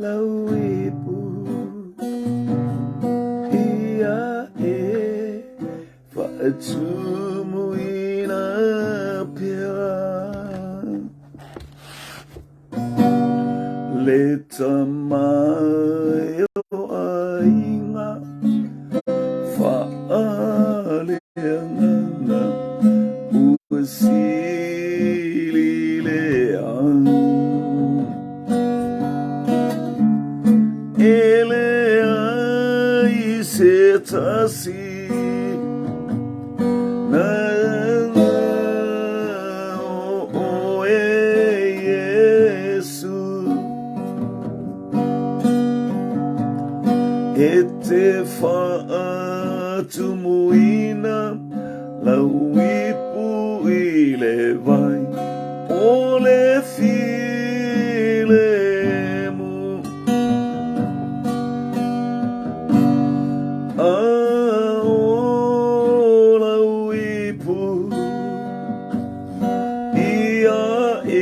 Lau ipu ia e faatumuina pea. Le tama o aiga faaleagaga ua sili lea. E leai se tasi na o oe Iesu E te faatumuina lau ipu i le vai o le filemu. A o lau ipu ia e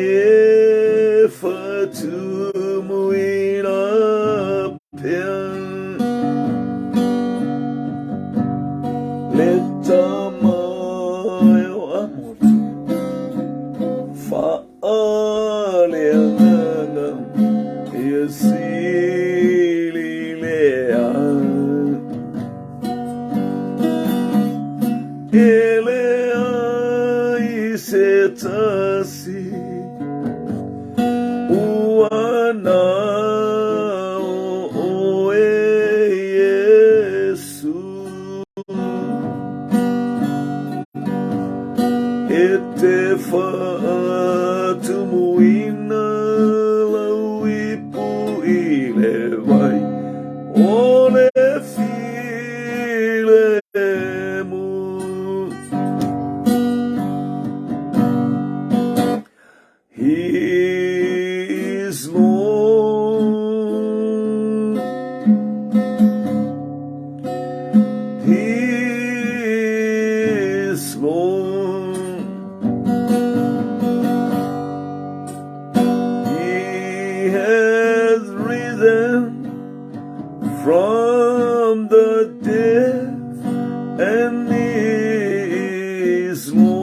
faatumuina pea. Le tama e o Amori Faaleagaga ia sili lea. E leai se tasi ua na o oe Iesu. E te faatumuina lau ipu i le vai o le filemu. He is Lord. He is Lord. He has risen from the dead and is Lord.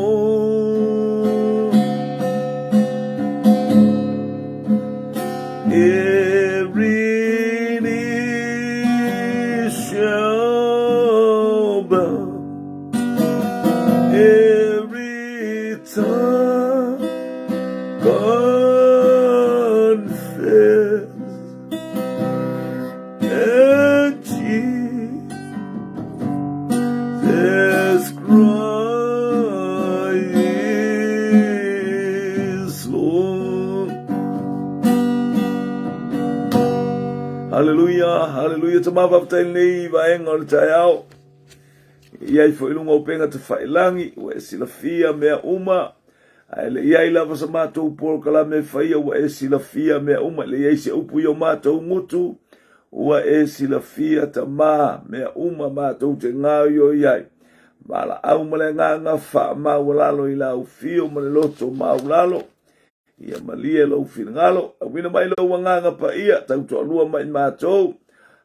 Every knee shall bow, every tongue confess that Jesus Christ is Lord. Hallelujah, hallelujah. Tama faafetai lenei vaega o le taeao. I ai foi luga o upega tafailangi, ua e silafia mea uma. Ae le i ai lava sa matou polokalame e faia, ua e silafia mea uma. E le i ai se upu i o matou gutu, ua e silafia Tama mea uma matou te gaoioi ai. Valaau ma le agaga faamaualalo i lau fio ma le loto maulalo. Ia malie lou finagalo, auina mai lou agaga paia, tautoalua ma i matou.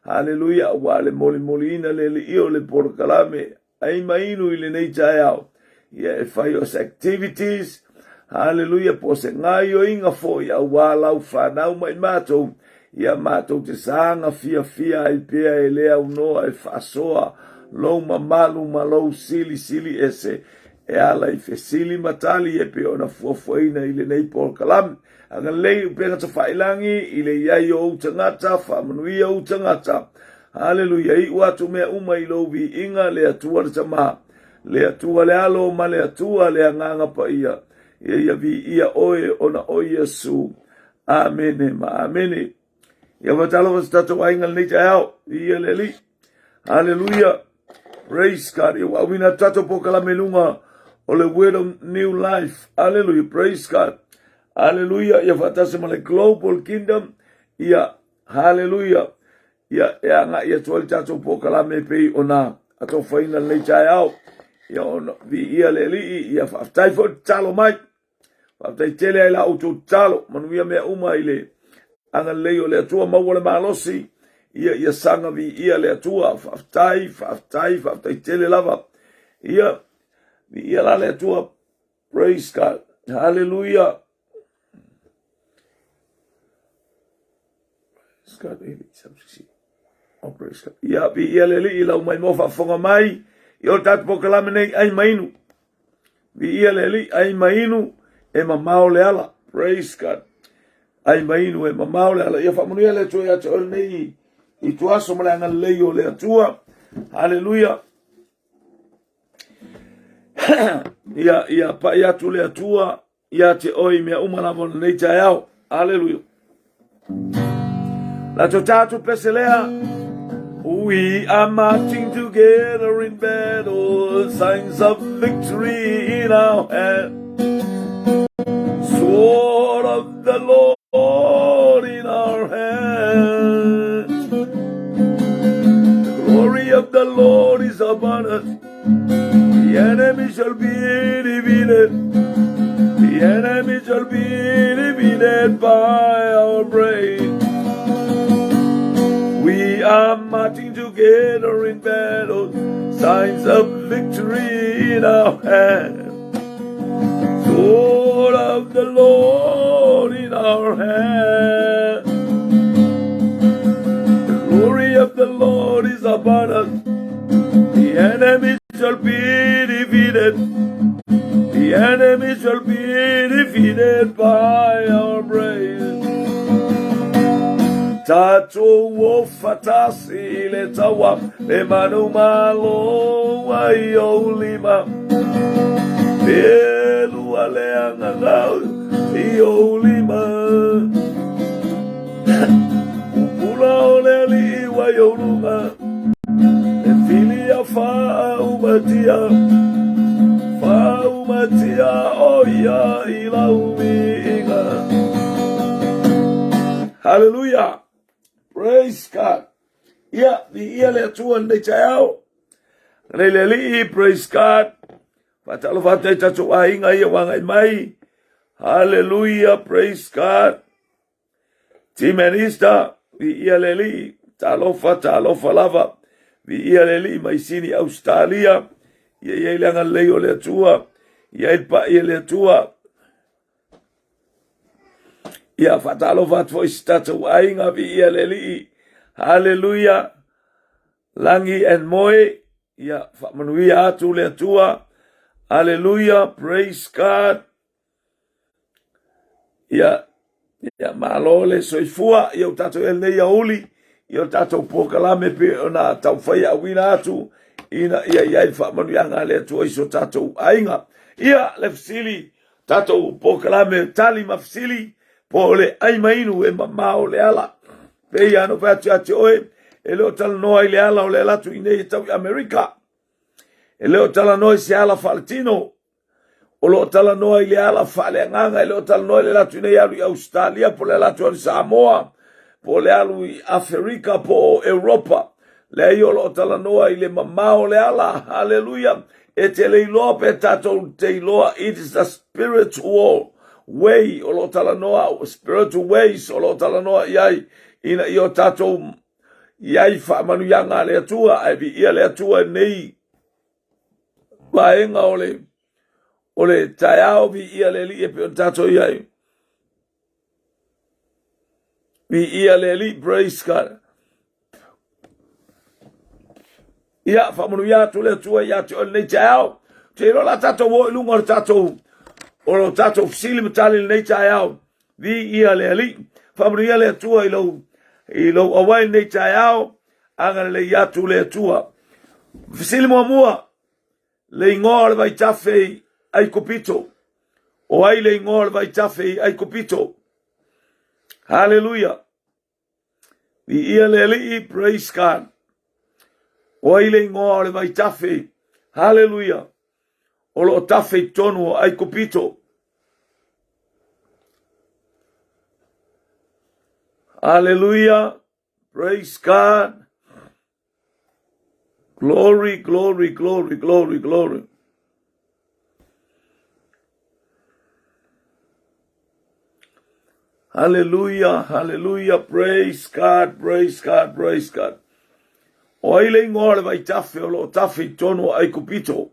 Haleluia, aua le molimoliina le alii o le polokalame ai ma inu i lenei taeao. Ia e fai o se activities, haleluia, po o se gaoioiga foi aua lau fanau ma i matou, ia matou te saga fiafia ai pea e le aunoa e faasoa lou mamalu ma lou silisili ese e ala i fesili ma tali e pei ona fuafuaina i lenei polokalame. Agalelei upega tafailangi i le i ai o ou tagata, faamanuia ou tagata. Haleluia, iu atu mea uma i lou viiga, le Atua le Tama, le Atua le Alo ma le Atua le Agaga Paia. Ia ia viia oe ona o Iesu. Amene ma amene. Ia faatalofa se tatou aiga lenei taeao. Viia le Alii. Haleluia. Praise God. Ia ua auina atu tatou polokalame i luga o le Word of New Life. Haleluia. Praise God. Haleluia. Ia faatasi ma le Global Kingdom. Ia haleluia. Ia e agai atu ai le tatou polokalame e pei ona atofaina lenei taeao. Ia ona viia le Alii. Ia faafetai foi le tatalo mai. Faafetai tele ai la outou tatalo. Manuia mea uma i le Agalelei o le Atua, maua le malosi, ia ia saga viia le Atua. Faafetai, faafetai, faafetai tele lava. Ia, viia la le Atua. Praise God. Hallelujah. Praise God. Oh, praise God. Ia, viia le Alii lau mai mo faafofoga mai. Ia o tatou polokalame nei ai mainu. Viia le Alii, ai ma inu, e mamao le ala. Praise God. Ai ma inu, e mamao le ala. Ia faamanuia le Atua ia te oe lenei i tuaso ma le agalelei o le Atua. Haleluia. Ia, ia pai atu le Atua ia te oe i mea uma lava o lenei taeao. Aleluia. La to tātou pese lea. We are marching together in battle, signs of victory in our hand. Sword of the Lord in our hand. The glory of the Lord is upon us. The enemy shall be defeated. The enemy shall be defeated by our praise. We are marching together in battle, signs of victory in our hand. Sword of the Lord in our hand. The glory of the Lord is upon us. The enemy shall be defeated. The enemy shall be defeated by our praise. Tatou o fatasi le taua le manu malo ai o lima. Pelu a le angangau i o lima. Pupula o le alii wai o lunga. E whilia whaaumatia, whaaumatia o ia i lau miiga. Hallelujah. Praise God. Ia, vi ia le Atua lenei taeao. Nei le Alii, praise God. Faatalofa atu ai tatou aiga ia ua agai mai. Hallelujah, praise God. Team Anista, viia le Alii, talofa, talofa lava. Viia le Alii mai Sini Australia, ia i ai le agalelei o le Atua, ia ai le pa'i e le Atua. Ia faatalofa atu foi si tatou aiga, viia le Alii. Hallelujah. Lagi and Moe, ia faamanuia atu le Atua. Hallelujah, praise God. Ia, ia malo le soifua, ia o tatou e lenei auli, ia o tatou polokalame pe ona taufai auina atu, ina ia i ai le faamanuiaga a le Atua i so tatou aiga. Ia, le fesili, tatou polokalame tali ma fesili, po o le ai ma inu e mamao le ala. Pei lava ona ou fai atu ia te oe, e le o talanoa i le ala o le ala atu i nei e tau i Amerika. E le o talanoa i se ala faaletino. O lo o talanoa i le ala faaleagaga, e le o talanoa i le alu atu nei alu i Ausetalia, po o le alu atu i Samoa, po o le alu i Aferika, po o Europa. Leai, o lo o talanoa i le mamao o le ala. Haleluia! E te le iloa pe tatou te iloa, it is the spiritual way o lo o talanoa, spiritual ways o lo o talanoa i ai, ina ia o tatou i ai faamanuiaga a le Atua, ae viia le Atua i nei vaega o le o le taeao viia le Alii e pei ona tatou i ai. Viia le Alii, praise God. Ia, faamanuia atu le Atua ia te oe lenei taeao. Te iloa la tatou o i luga o le tatou o lo tatou fesili ma tali lenei taeao. Viia le Alii. Faamanuia le Atua i lou i lou auai lenei taeao. Agalelei atu le Atua. Fesili muamua, le igoa o le vaitafe i Aikupito. O ai le igoa o le vaitafe i Aikupito? Haleluia. Viia le Alii, praise God. O ai le igoa o le vaitafe? Haleluia. O lo o tafe i totonu o Aikupito. Haleluia. Praise God. Glory, glory, glory, glory, glory. Hallelujah, hallelujah, praise God, praise God, praise God. O ai le ingoa o le vaitafe o lo o tafe i tonu o Aikupito?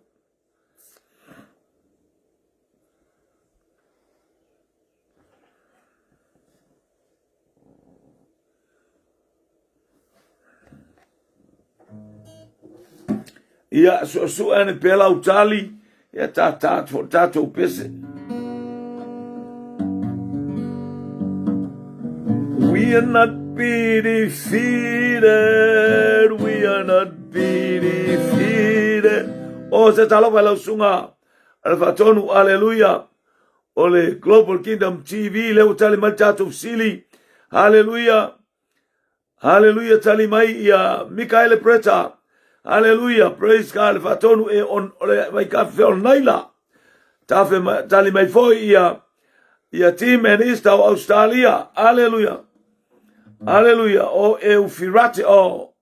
Ia, suesue ane pea lau tali, ia tātā atu fo tātou pese. We are not be defeated, we are not be defeated. O se talofa lau sunga, a le faatonu, aleluia. O le Global Kingdom TV, lea ua tali mai tātou sili. Haleluia. Haleluia, tali mai ia Mikaele Preta. Haleluia, praise God, le faatonu e on, o le vaikafe o Naila. Tafe ma, tali mai foi ia ia Tim and Easter o Australia. Haleluia. Haleluia, o Eufirate o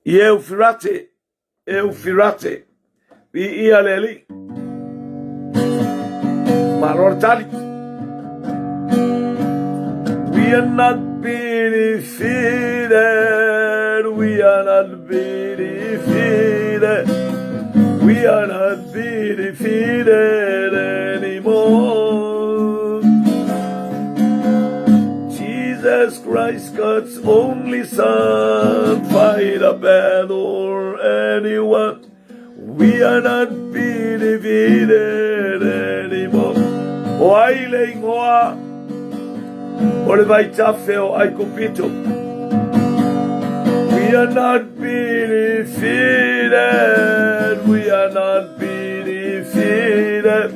Eufirate Eufirate. Viia le Alii. Malo le tali. We are not be defeated. We are not be defeated. We are not be defeated anymore. Jesus Christ, God's only Son, fight a battle anyone. We are not be defeated anymore. O ai le ingoa o le vaitafe o Aikupito. We are not be defeated. We are not be defeated.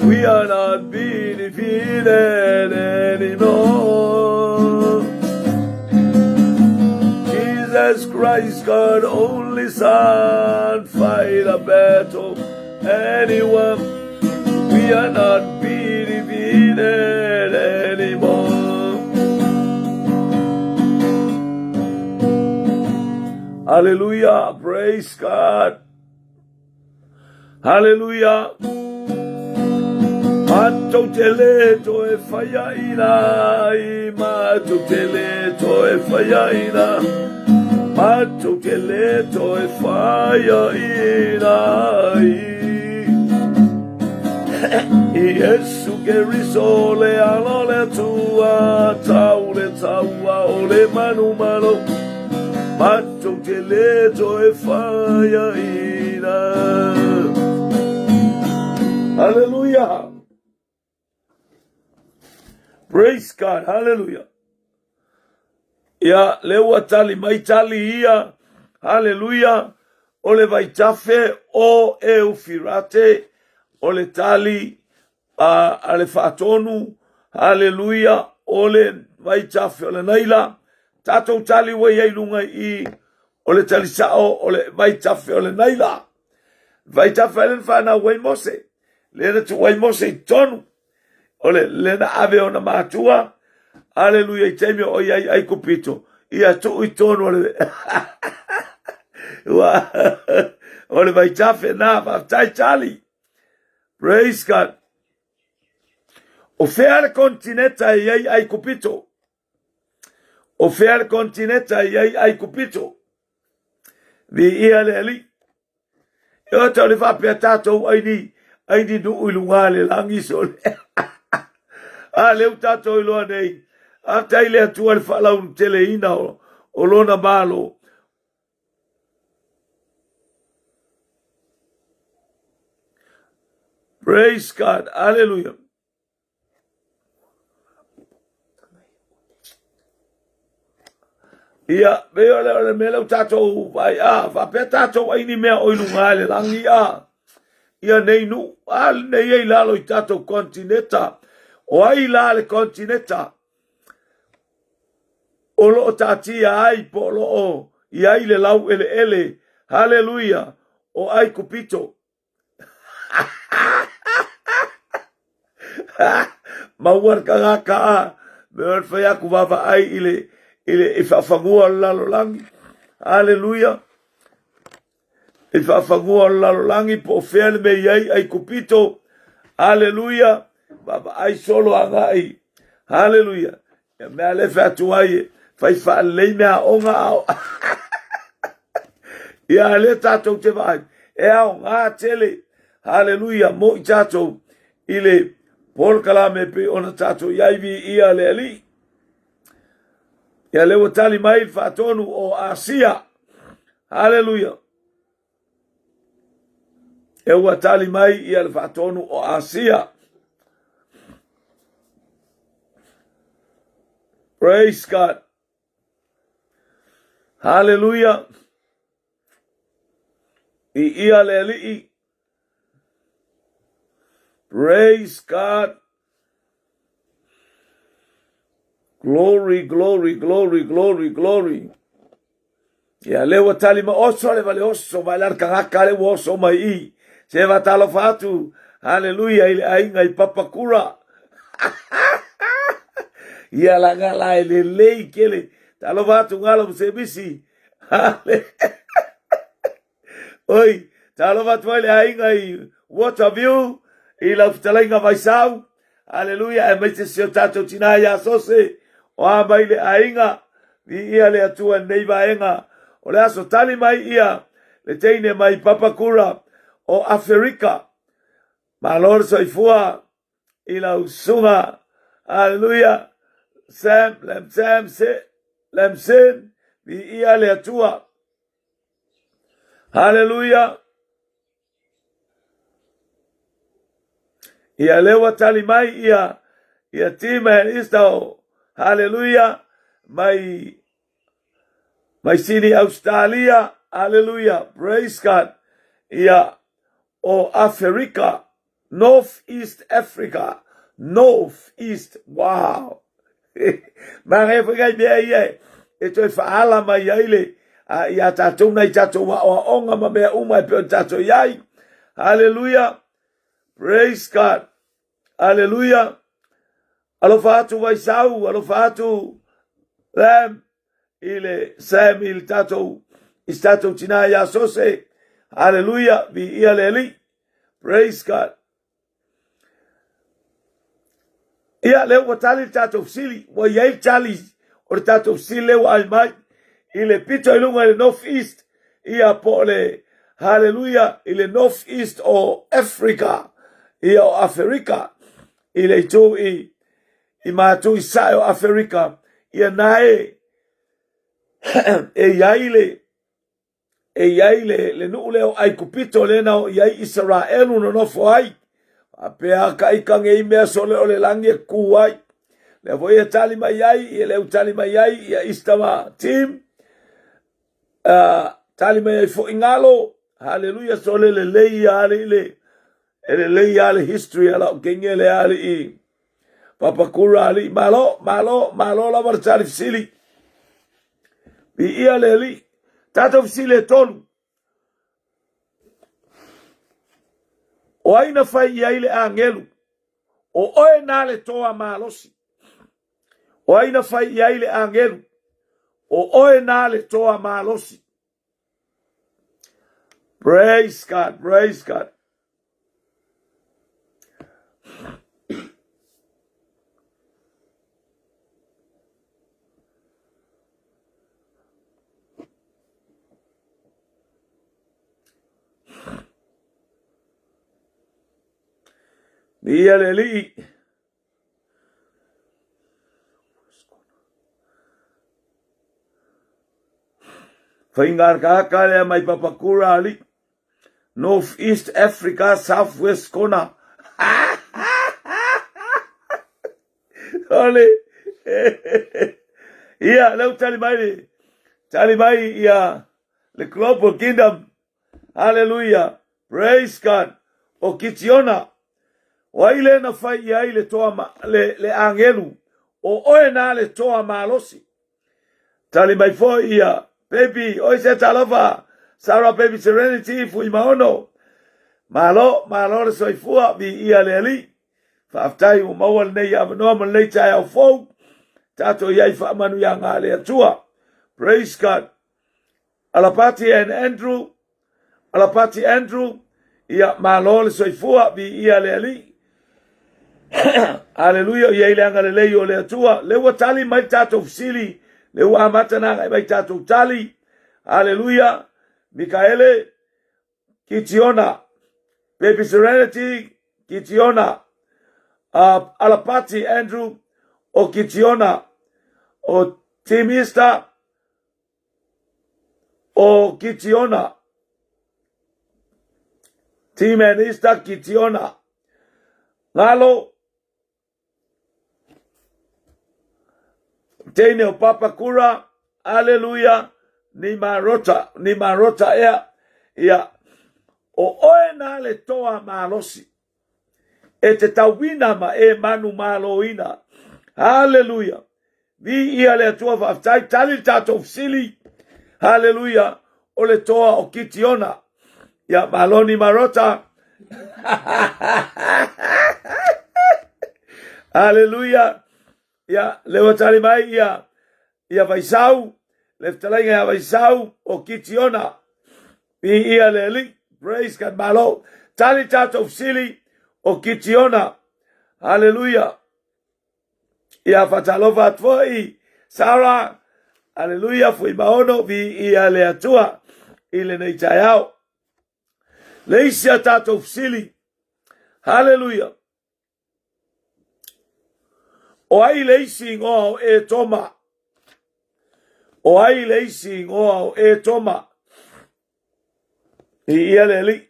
We are not be defeated anymore. Jesus Christ, God only Son, fight a battle anyone. We are not be defeated anymore. Hallelujah. Praise God. Haleluia! Matou te le toe faiaina ai, matou te le toe faiaina, matou te le toe faiaina ai. Iesu Keriso le alo le Atua, tau le taua o le manumalo. Matou te le toe faiaina. Hallelujah. Praise God. Hallelujah. Ia, le ua tali mai tali ia. Hallelujah. O le vaitafe o Eufirate, o le tali a, a le faatonu, haleluia, o le vaitafe o le Naila, tatou tali ua i ai luga i o le tali sao o le vaitafe o le Naila. Vaitafe le na whanau ai Mose, le na tuu ai Mose i tonu, o le, le na ave ona matua, aleluia, i taimi o i ai Aikupito, ia tuu i tonu o le ua o le vaitafe na, faafetai tali. Praise God. O fea le kontineta e i ai Aikupito? O fea le kontineta e i ai Aikupito? Viia le Alii. E o tau le faapea tātou ai ni, ai ni nuu i luga le lagi sole. A leu tātou i loa nei. A tai le Atua le faalauteleina o, o lona malo. Praise God. Hallelujah. Ia, pei o le, o le mea lea ua tatou vaai, a, faapea tatou ai ni mea o i luga i le lagi, a, ia nei nuu, a, nei ai lalo i tatou kontineta. O ai la le kontineta? O lo o taatia ai po o lo o i ai le laueleele, haleluia, o Aikupito. Maua le tagata a, me o le whai aku vaavaai i le, i le, i whaafagua o le lalolagi. Haleluia. I whaafagua o le lalolagi po o fea le mea i ai Aikupito. Haleluia. Vaavaai solo agai. Haleluia. Ia mea le fai atu ai e fai faalelei mea aoga ao. Ia le tatou te vaai. E aoga tele. Haleluia. Mo i tatou i le polokalame pei ona tatou i ai viia le Alii. Ia lea ua tali mai le faatonu o Asia. Haleluia. E ua tali mai ia le faatonu o Asia. Praise God. Hallelujah. I ia le alii. Praise God. Glory, glory, glory, glory, glory. Ia lea ua tali ma oso le vale oso mai la tagata le ua oso mai i. Se va talofa atu. Haleluia i le aiga i Papakura. Ia la ngala e lelei kele. Talofa atu ngalo mo se misi. Oi, talofa atu ai le aiga i Waterview, i lau fetalaiga Vaisau. Aleluia, aemaise si o tatou tinā iā Sose, o a mai le aiga, viia le Atua i lenei vaega. O le aso tali mai ia le teine mai Papakura o Aferika. Malo le soifua i lau susuga. Aleluia. Sam, Lam Sam, Se, Lam Sin, viia le Atua. Haleluia. Ia lea ua tali mai ia ia Tim and Istao. Haleluia. Mai mai Sini Australia. Haleluia. Praise God. Ia o Aferika. North East Africa. North East. Wow. Manaia foi nai mea ia e toe faaala mai ai le ia tatou nai tatou aoaoga ma mea uma e pei ona tatou i ai. Haleluia. Praise God. Haleluia. Alofa atu Vaisau, alofa atu Lam i le Sam i le tatou i se tatou tinā iā Sose. Haleluia. Viia le Alii. Praise God. Ia, lea ua tali le tatou fesili, ua i ai le tali o le tatou fesili lea ua ai mai i le pito i luga i le North East, ia po o le haleluia i le North East o Africa, ia o Aferika, i le itu i, i matu i sae o Aferika, ia na e, e i ai le, E i ai le, le nuu lea o Aikupito lea na o i ai Isaraelu nonofo ai. Faapea ka ika ngei mea sole o le lagi e kū ai. Lea foi e tali mai ai, ia lea ua tali mai ai ia Easter ma team. Tali mai ai foi Galo. Haleluia sole lelei ia alii le, e lelei ia le history a lau kenge le alii. Papakura alii, malo, malo, malo lava le tali fesili. Viia le Alii. Tatou fesili e tolu. O ai na fai i ai le agelu? O oe na le toa malosi. O ai na fai i ai le agelu? O oe na le toa malosi. Praise God, praise God. Viia le Alii. Faigakaka lea mai Papakura alii. North East Africa, South West Kona. Ole. Ia, leu tali mai le, tali mai ia le Global Kingdom. Haleluia. Praise God. O Kitiona. O ai le na fai i ai le toa ma, le, le agelu. O oe na le toa malosi. Tali mai foi ia. Baby, oi se talofa. Sarah Baby Serenity, Fuimaono. Malo, malo le soifua, viia le Alii. Faafetai ua maua lenei avanoa ma lenei taeao fou. Tatou i ai faamanuiaga a le Atua. Praise God. Alapati and Andrew, Alapati Andrew, ia malo le soifua, viia le Alii. Aleluia, o i ai le agalelei o le Atua. Le ua tali mai le tatou fesili, le ua amata na agai mai tatou tali. Aleluia, Mikaele, Kitiona, Baby Serenity, Kitiona, Alapati Andrew, o Kitiona, o Tim Easter, o Kitiona, Tim and Easter, Kitiona, Ngalo, Teine o Papakura, aleluia, ni marota, ni marota ea, ia, o oe nā le toa malosi, e te tauina ma e manu maloina. Haleluia. Vi ia le Atua faafetai, tali le tatou fesili. Haleluia. O le toa o Kitiona. Ia, maloni marota. Haleluia. Ia, le ua tali mai ia, ia Vaisau, le fetalaiga ia Vaisau o Kitiona. Vi ia le Alii. Praise God, malo. Tali tatou fesili o Kitiona. Haleluia. Ia faatalofa atu foi Sara, aleluia, Fuimaono, viia le Atua i lenei taeao. Le isi a tatou fesili, haleluia, o ai le isi igoa o Etoma? O ai le isi igoa o Etoma? Viia le Alii.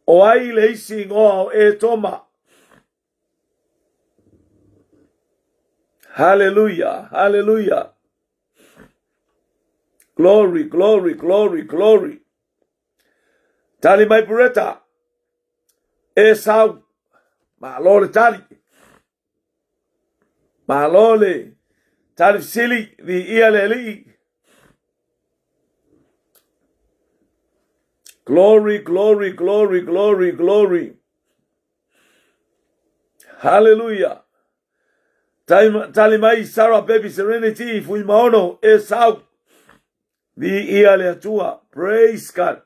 O ai le isi igoa o Etoma? Hallelujah, hallelujah. Glory, glory, glory, glory. Tali mai Pureta. Esau. Malo le tali. Malo le tali fesili, viia le Alii. Glory, glory, glory, glory, glory. Hallelujah. Tali mai Sarah Baby Serenity Fuimaono Esau. Viia le Atua. Praise God.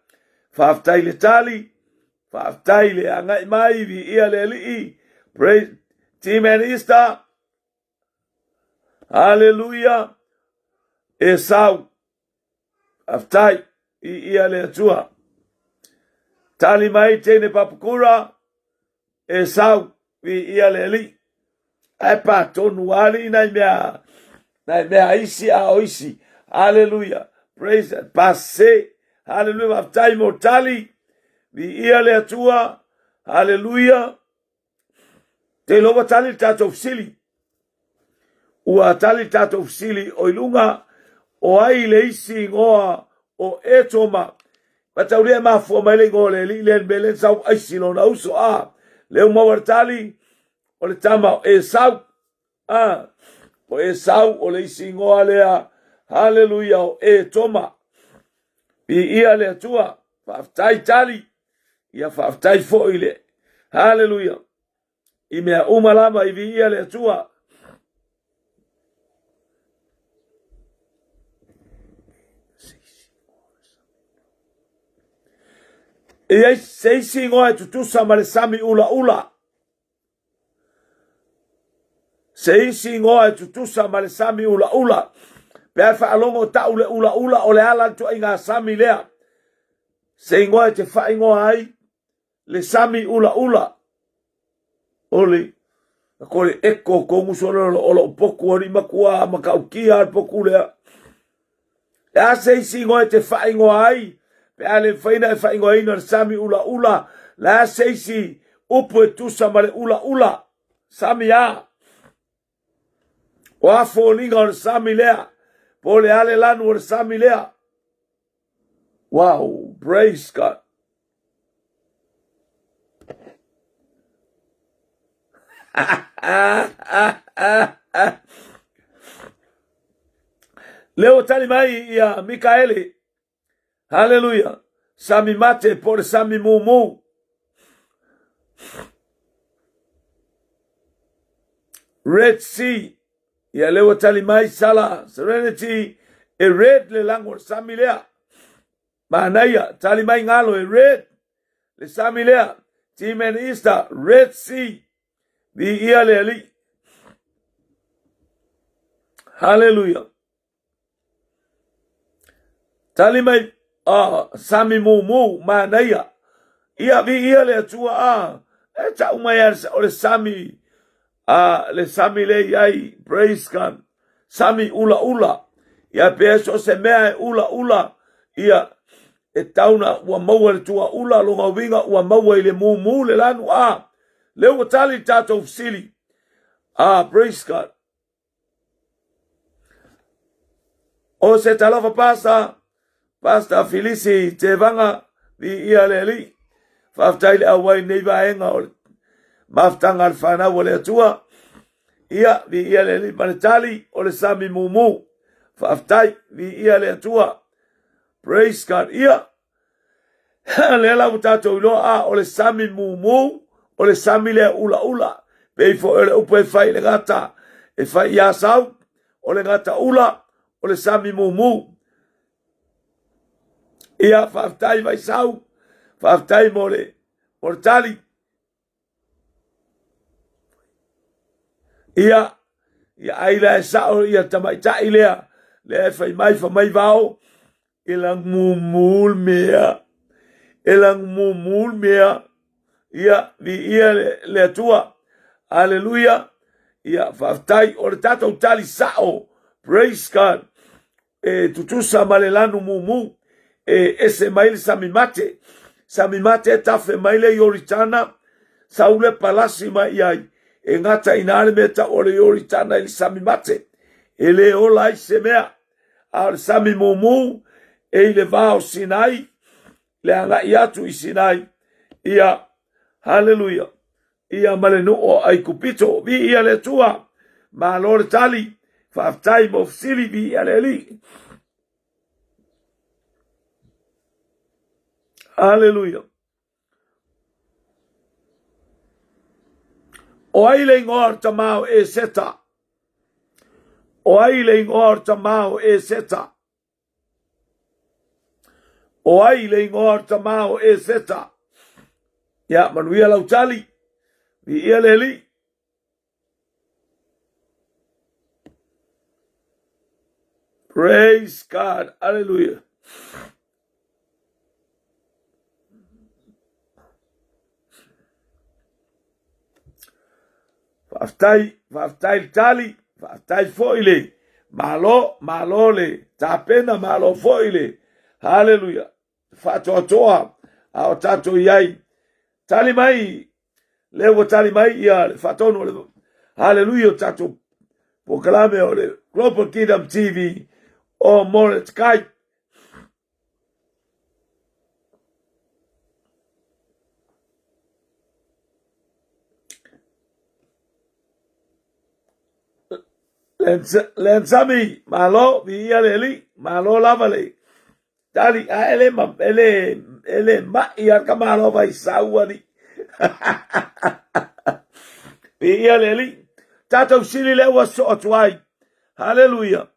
Faafetai le tali. Faafetai le agai mai. Viia le Alii. Praise Team and Easter. Hallelujah. Esau. Faafetai. Viia le Atua. Tali mai teine papakura. Esau. Viia le Alii. Ae pā tonu alii nai mea, nai mea isi a o isi. Hallelujah. Praise God. Pase. Hallelujah. Faafetai mo tali. Viia le Atua. Hallelujah. Te iloa ua tali le tatou fesili. Ua tali le tatou fesili o i luga o ai le isi igoa o Etoma. Mataulia e mafua mai le igoa o le alii lea i le mea lea na sau aisi lona uso. A, lea ua maua le tali o le tama o Esau. A, o Esau o le isi igoa lea. Haleluia o Etoma. Viia le Atua. Faafetai tali. Ia faafetai foi le. Haleluia. I mea uma lava i viia le Atua. E i ai se isi igoa e tutusa ma le sami ulaula. Se isi igoa e tutusa ma le sami ulaula. Pe a e faalogo tau le ulaula o le ala le tuaiga sami lea. Se igoa e te faaigoa ai le sami ulaula. O le ko le eko ko nguso lo o lo poku o rima kua ma ka ukia al poku lea. E a se isi igoa e te faaigoa ai, pe a le mafai ona e faaigoaina le sami ulaula, le a se isi upu e tusa ma le ulaula, sami a. O a foliga o le sami lea, po o le a le lanu o le sami lea. Wow, praise God. Lea ua tali mai ia Mikaele. Haleluia. Sami mate po o le sami mumu. Red Sea. Ia lea ua tali mai Sala Serenity e red le lago o le sami lea. Manaia, tali mai galo e red le sami lea. Tim and Easter, Red Sea, viia le Alii. Haleluia. Tali mai, ah, sami mumu, manaia. Ia, viia le Atua, ah, e tau mai a o le sami, ah, le sami le i ai, praise God, sami ula ula. Ia, pe so se mea e ula ula, ia, e tauna ua maua le tua ula, lona uiga ua maua i le mumu le lanu, ah, le ua tali tatou fesili. Ah, praise God. O se talofa pasta, pasta Filisi Tevaga, viia le Alii. Faafetai le auai nei vaega o le mafutaga a le fanau a le Atua. Ia, viia le Alii ma le tali o le sami mumu. Faafetai, viia le Atua. Praise God. Ia, lea la ua tatou iloa, a o le sami mumu, o le sami lea ulaula. Pei foi o le upu e fai i le gata, e fai i Asau, o le gata ula, o le sami mumu. Ia, faafetai Vaisau, faafetai mo le, mo le tali. Ia, ia ai la e sao ia tamaitai lea, lea e fai mai, fai mai vao, e lagu mumu le mea, e lagu mumu le mea. Ia, viia le, le Atua. Aleluia. Ia, faafetai. O le tatou tali sao. Praise God. E tutusa ma le lanu mumu e ese mai le sami mate. Sami mate e tafe mai le Ioritana, sau le palasi mai i ai, e gata i ina le mea tau o le Ioritana i le sami mate. E le ola ai se mea. A o le sami mumu e i le va o Sinai, le agai atu i Sinai. Ia, haleluia. Ia ma le nuu o Aikupito. Viia le Atua. Malo le tali. Faafetai mo fesili. Viia le Alii. Haleluia. O ai le ingoa o le tama o Eseta? O ai le ingoa o le tama o Eseta? O ai le ingoa o le tama o Eseta? Ia, manuia lau tali. Viia le Alii. Praise God. Hallelujah. Faafetai, faafetai le tali, faafetai foi le malo, malo le tapena, malo foi le haleluia, faatoatoa a o tatou i ai. Tali mai, lea ua tali mai ia le faatonu o le haleluia o tatou polokalame o le Global Kingdom TV o Mordecai. Lensami, malo, viia le Alii, malo lava le tali, a e le, ma, e le, e le mai a ka malo vai sau ali. Viia le Alii. Tatou sili lea ua soo atu ai. Haleluia.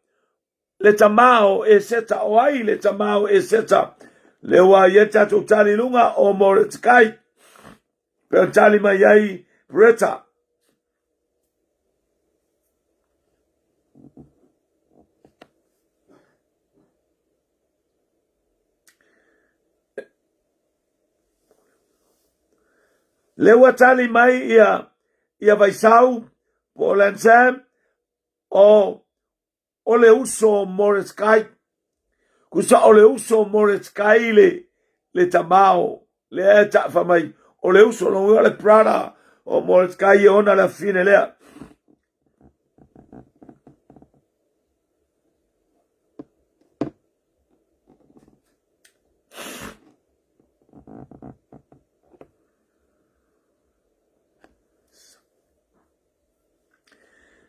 Le tama o Eseta, o ai le tama o Eseta? Le ua i ai tatou tali luga o Moretekai. Pe tali mai ai Breta. Le ua tali mai ia ia Vaisau po o Lansam o O le uso o Moreskai. Kusa o le uso o Moreskai le, le tamao. Lea e taafa mai. O le uso, lona uiga o le brother o Moreskai e ona le afine lea.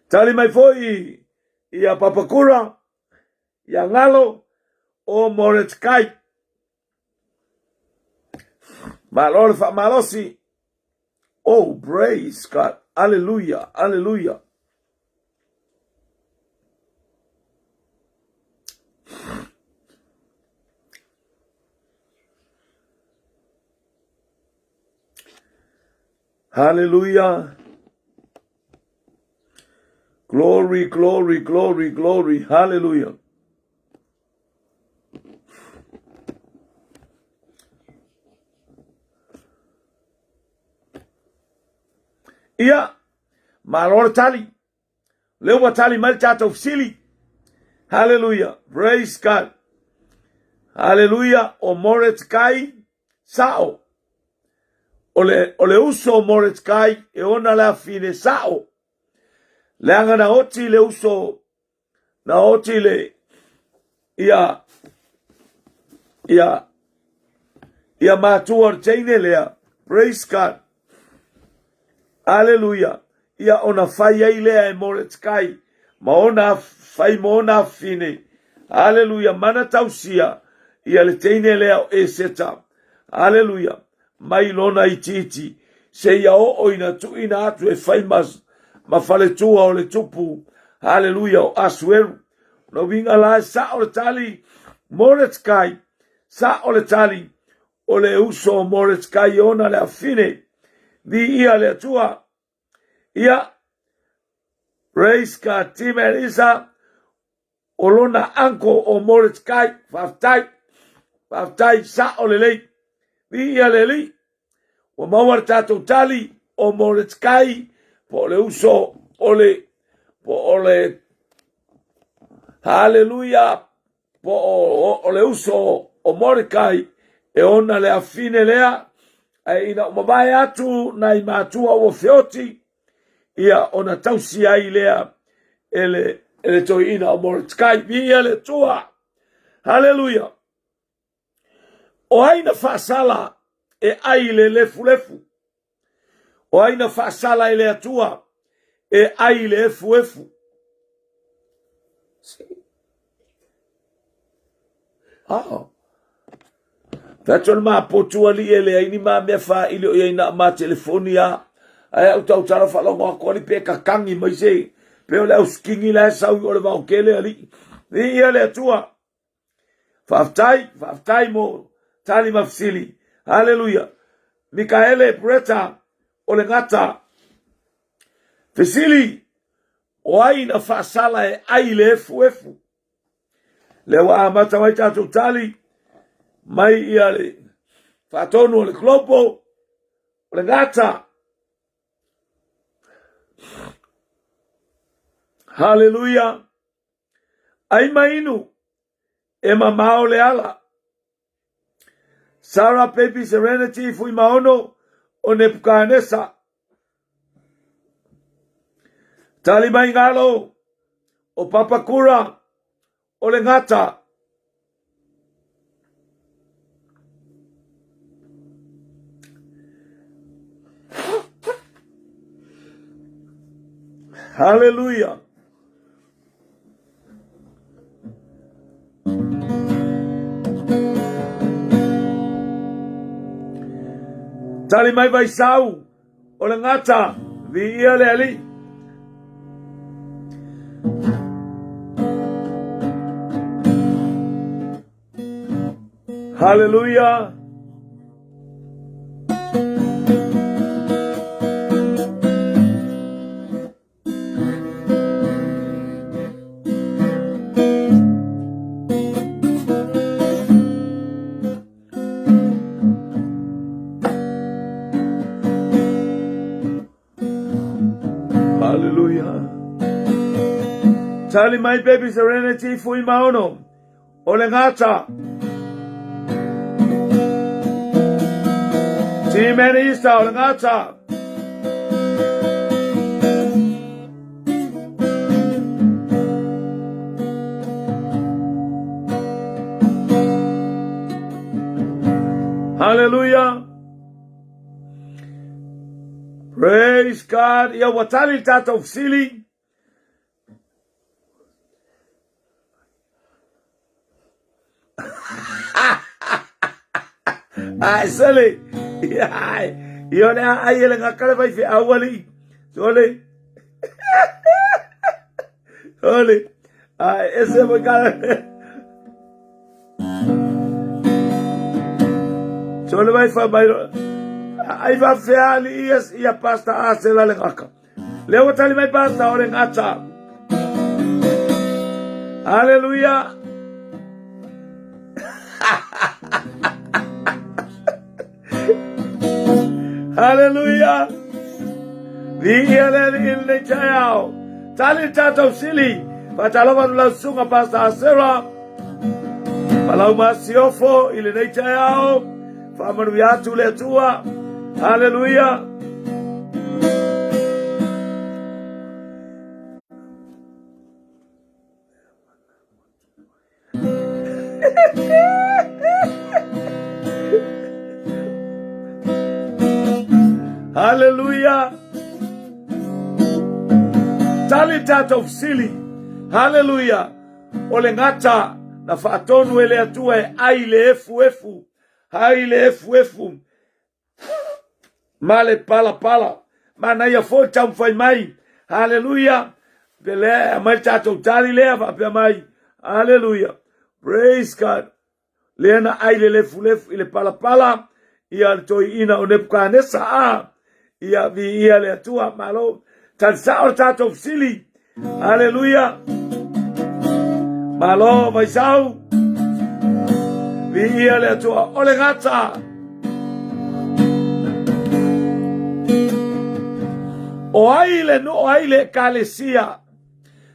Tali mai foi ia Papakura, ia Ngalo, o Moretkai. Malo le faamalosi. Oh, praise God. Hallelujah. Hallelujah. Hallelujah. Glory, glory, glory, glory. Hallelujah. Ia, malo le tali. Lea ua tali mai le tatou fesili. Hallelujah. Praise God. Hallelujah. O Mordecai sao. O le, o le uso o Mordecai e ona le afine sao. Leaga na oti le uso, na oti le, ia, ia, ia matua o le teine lea. Praise God. Aleluia! Ia ona fai ai lea e Moretkai ma ona fai ma ona afafine. Aleluia! Mana tausia ia le teine lea o Eseta. Aleluia! Mai lona itiiti seia oo ina tuuina atu e fai ma, ma faletua o le tupu. Aleluia! O Asueru. O le uiga la e sao le tali, Moretkai, sao le tali, O le uso o Moretkai e ona le afine. Viia le Atua. Ia, praise God, Tim and Isa, o lona uncle o Moretkai. Faafetai, faafetai, sao lelei. Viia le Alii. Ua maua le tatou tali o Moretkai, po o le uso o le, po o le, haleluia, po o, o le uso o Mordekai e ona le afine lea, ae ina ua mavae atu nai matua ua feoti, ia ona tausi ai lea e le, e le toeaina o Mordekai. Viia le Atua! Haleluia! O ai na faasala e ai i le lefulefu? O ai na faasala e le Atua e ai i le efuefu? Oh. Fai atu le mapotu alii e leai ni ma mea faaili o iai na o ma telefoni a. Ae au tautala faalogo atu alii pe kakangi mai se pe o le au skingi la e sau i o le vaokele alii. Viia le Atua. Faafetai, faafetai mo tali ma fesili. Haleluia. Mikaele Breta o le gata. Fesili, o ai na faasala e ai le efuefu? Lea ua amata mai tatou tali mai ia le faatonu o le Global o le gata. Haleluia. Ai ma inu, e mamao le ala. Sarah Baby Serenity Fuimaono o Nebukanesa. Tali mai ngalo o Papakura o le gata. Hallelujah. Tali mai Vaisau o le gata, viia le Alii. Hallelujah. Hallelujah. Tali mai baby serenity fui maono. O le gata. Team Easter o le gata. Hallelujah. Praise God. Ia ua tali le tatou fesili. Ai, sole. Ai, ia le ai ele ngakale vai fe awali. Sole. Sole. Ai, ese mo kala. Sole vai fa mai. Ai faafefea alii ia, ia Pastor Asela le gata. Lea ua tali mai Pastor o le gata. Haleluia. Haleluia. Viia le Alii i lenei taeao. Tali le tatou sili. Faatalofa atu lau susuga Pastor Asera. Palau masiofo i lenei taeao. Faamanuia atu le Atua. Haleluia. Haleluia. Tali tatou fesili. Haleluia. O le gata na faatonu e le Atua e ai le efuefu, ai le efuefu ma le palapala. Manaia foi taumafai mai. Haleluia. Pe lea e aumai le tatou tali lea faapea mai. Haleluia. Praise God. Lea na ai le lefulefu i le palapala ia le toeaina o Nepukanesa a ia viia le Atua. Malo. Tali sao le tatou fesili. Haleluia. Malo Vaisau. Viia le Atua. O le gata. O ai le nuu, o ai le ekalesia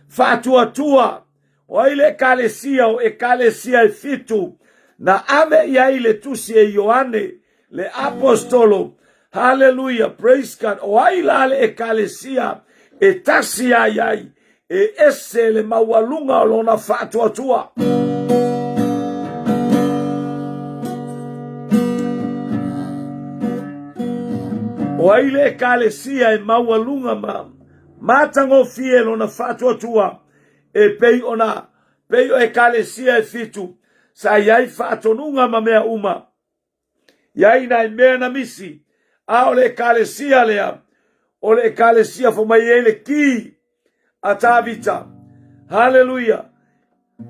faatuatua, o ai le ekalesia o ekalesia e fitu na ave i ai le tusi e Ioane le apostolo. Haleluia, praise God. O ai la le ekalesia e tasi ai ai e ese le maualuga o lona faatuatua. O ai le ekalesia e maualuga ma matagofie lona faatuatua e pei ona pei o ekalesia e fitu sa i ai faatonuga ma mea uma. Iai nai mea na misi, a o le ekalesia lea, o le ekalesia fo mai ai le ki a Tavita. Haleluia.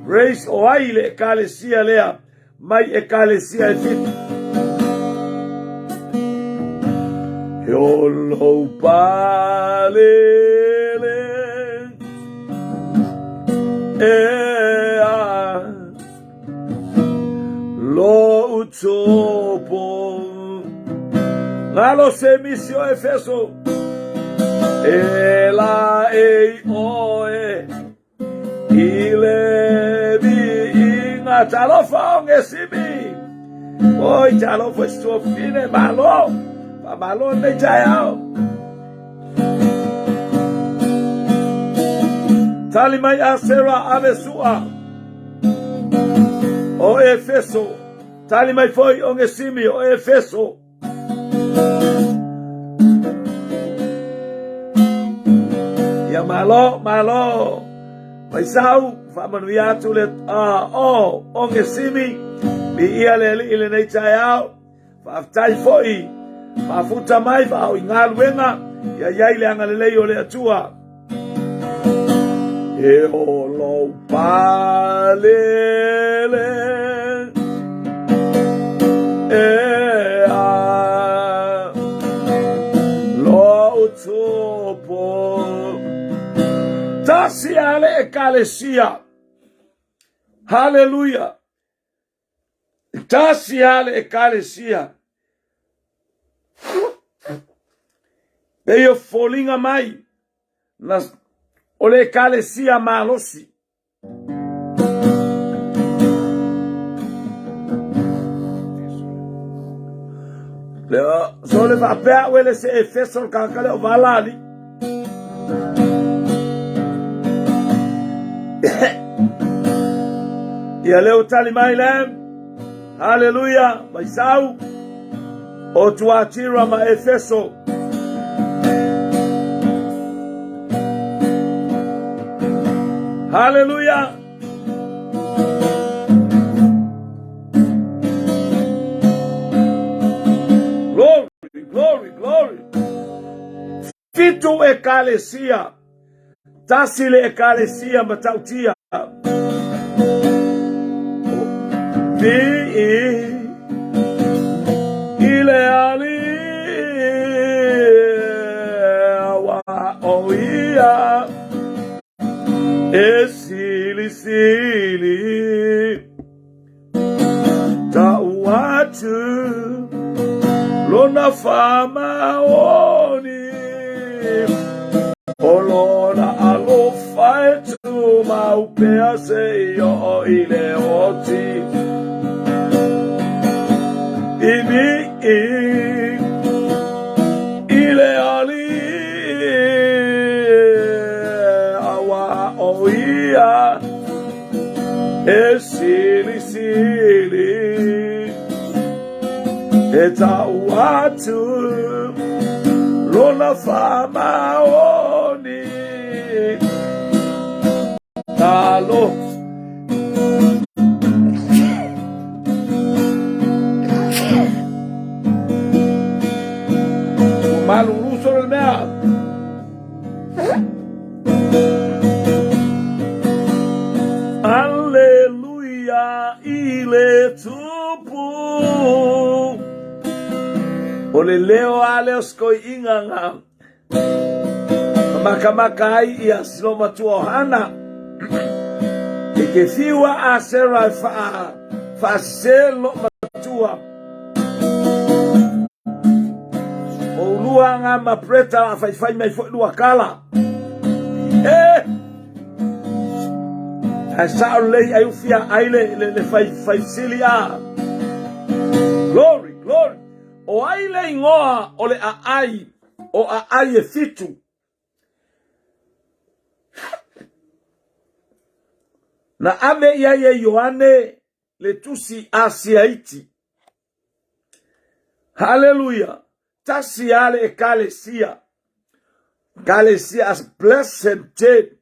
Praise o ai le ekalesia lea mai ekalesia e fitu. He olo palele e a Lo utopo Ngalo se misi o Efeso E la e oe I le viiga Talofa onge simi Oi talofa i tuafine Malo Faamalo lenei taeao Tali mai Asera ave sua O Efeso, tali mai foi o Ngesimi o Efeso. Ia malo, malo. Vaisau, faamanuia atu le o, o Ngesimi, viia le Alii i lenei taeao. Faafetai foi, faafuta mai faaoo i galuega, ia i ai le agalelei o le Atua. E o lou palele e a lou tupu. Tasi a le ekalesia. Haleluia. Tasi lava le ekalesia. Pei o foliga mai na, o le ekalesia malosi. Lea, so le faapea ue le se Efeso le tagata lea o vala alii. Ia lea ua tali mai le Haleluia Vaisau o Tuatira ma Efeso. Haleluia. Glory, glory, glory. Fitu ekalesia. Tasi le ekalesia matautia. Vi'i i le Alii. Sili Tau atu lona faamaoni O lona alofa e tumau pea seia oo i le oti I i le Alii Auā o ia e silisili E tau atu lona faamaoni Talo Ua malulu solo le mea. Aleluia i le Tupu. O le leo a lea o se toeaina na makamaka ai ia si loomatua o Hana. E te fiu a Asera e faasese le loomatua. O ulua nga ma Breta la faifai mai foi lua kala. E! Ae sao lelei ai ufia ai le, le, le fai, fai sili a. Glory, glory. O ai le igoa o le aai o aai e fitu. Na ave i ai e Ioane le tusi Asia iti. Haleluia! Tasi a le ekalesia. Ekalesia as blessed dead.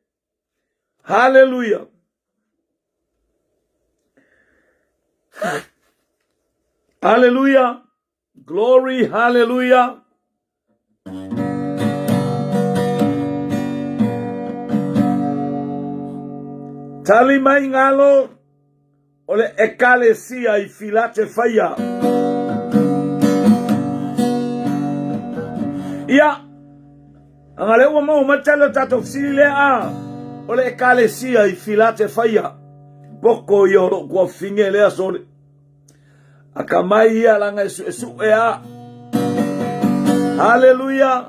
Haleluia! Haleluia! Glory, haleluia! Tali mai galo o le ekalesia i Filate Faia. Ia, anga lea ua maua mai le tali o le tatou fesili lea a, o le ekalesia i Filate Faia. Poko ia o lou tuafafine lea sole. Akamai ia laga e suesue a. Haleluia!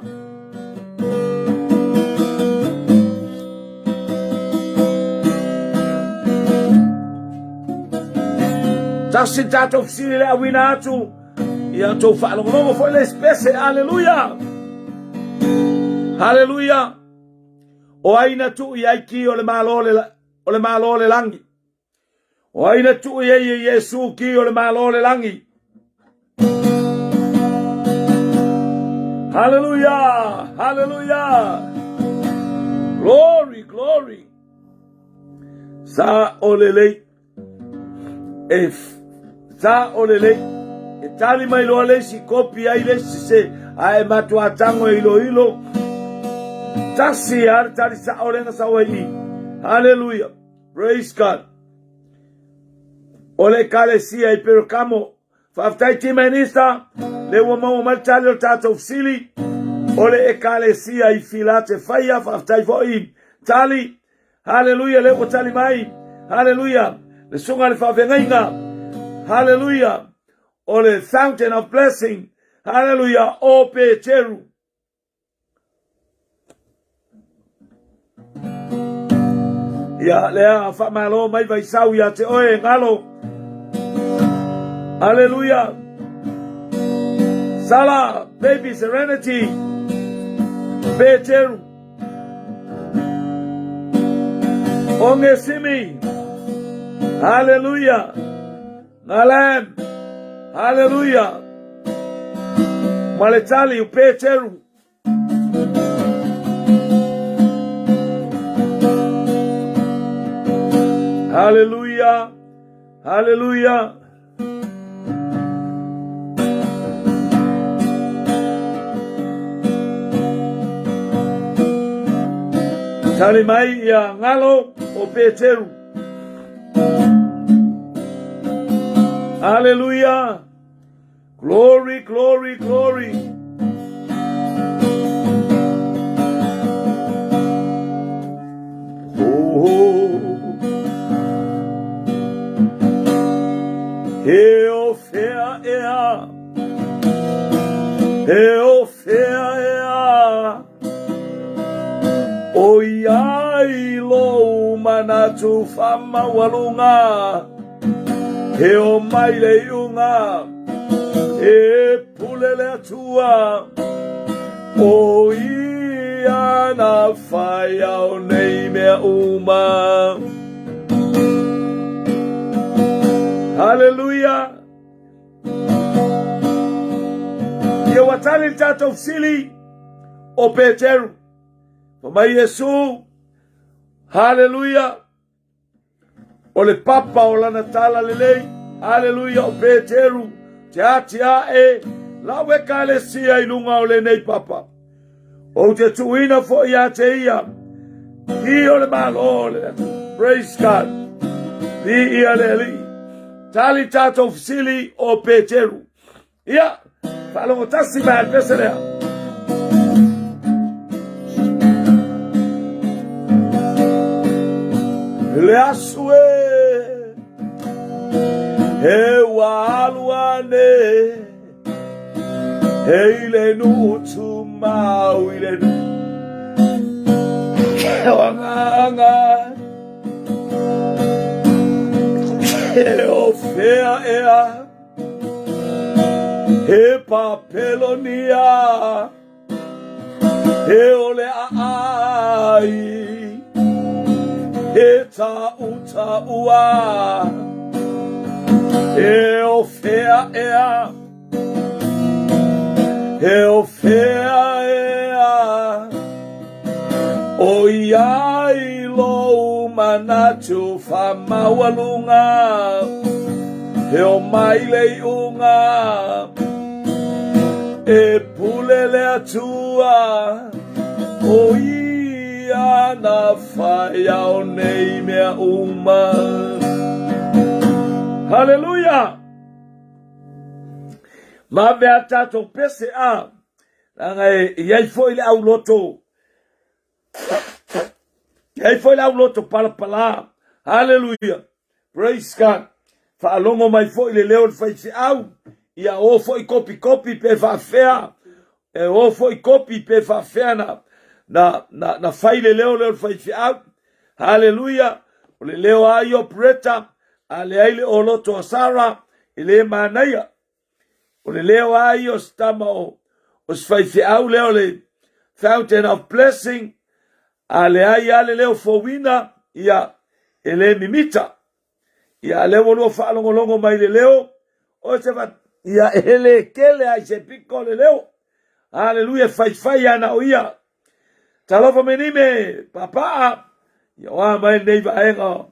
Tasi tatou fesili le auina atu ia tou faalogologo foi le spese. Aleluia! Haleluia! O ai na tuu i ai ki o le Malo o le Malo o le lagi? O ai na tuu i ai e Iesu ki o le Malo o le lagi? Haleluia! Haleluia! Glory, glory! Sa o lelei. E sa o lelei. E tali mai loa le isi kopi ai le isi se a e matua tango e iloilo. Tasi a le tali sa o lena sa o ai i. Haleluia! Praise God. O le ekalesia i Perokamo. Faafetai Team Minista, le ua maua mai le tali o le tatou fesili. O le ekalesia i Filate Faia, faafetai foi tali. Haleluia, le ua tali mai. Haleluia, le susuga i le faafeagaiga. Haleluia, o le Fountain of Blessing. Haleluia, o Peteru. Ia lea faamalo mai Vaisau ia te oe galo. Aleluia. Sala, baby Serenity. Peteru. Onge Simi. Hallelujah. Ngalam. Hallelujah. Ma le tali o Peteru. Hallelujah. Hallelujah. Tali mai ia ngalo o Peteru. Hallelujah. Glory, glory, glory. Oh, oh. E o fea ea o i ai lou manatu faamaualuga, e o mai le iuga, e pule le Atua, o ia na fai ao nei mea uma. Haleluia! Ia ua tali le tatou fesili o Peteru. Fai mai Iesu, haleluia, o le papa o lana tala lelei, haleluia, o Peteru, te atiae lau ekalesia i luga o lenei papa. Ou te tuuina foi ia te ia, ki o le Malo o le Atua. Praise God. Viia le Alii. Tali tatou fesili o Peteru. Ia, faalogo tasi mai le pese lea. Le asu e, e ua alu ane, E i le nuu tumau i le nuu o agaga E o fea ea E Papelonia E o le aai E tautaua E o fea ea E o fea ea o i ai lou manatu faamaualuga, e o mai le iuga, e pule le Atua, o ia na fai ao nei mea uma. Haleluia! Ma mea tatou pese a, leaga e i ai foi le auloto, e i ai foi le auloto palapala. Haleluia. Praise God. Faalogo mai foi le leo o le faifeau, ia o foi kopi kopi pe faafefea, e o foi kopi pe faafefea na, na, na, na fai le leo lea o le faifeau. Haleluia. O le leo a ia o Bretta, a leai le oloto a Sara, e le manaia. O le leo a ia o se tama o, o se faifeau lea o le Fountain of Blessing, a leai a le leo fouina, ia, e le mimita. Ia, a lea ua lua faalogologo mai le leo, o se fa... ia, e le kele ai se piko le leo. Haleluia, faifai ana o ia. Talofa mai nei me papaa, ia oa mai lenei vaega.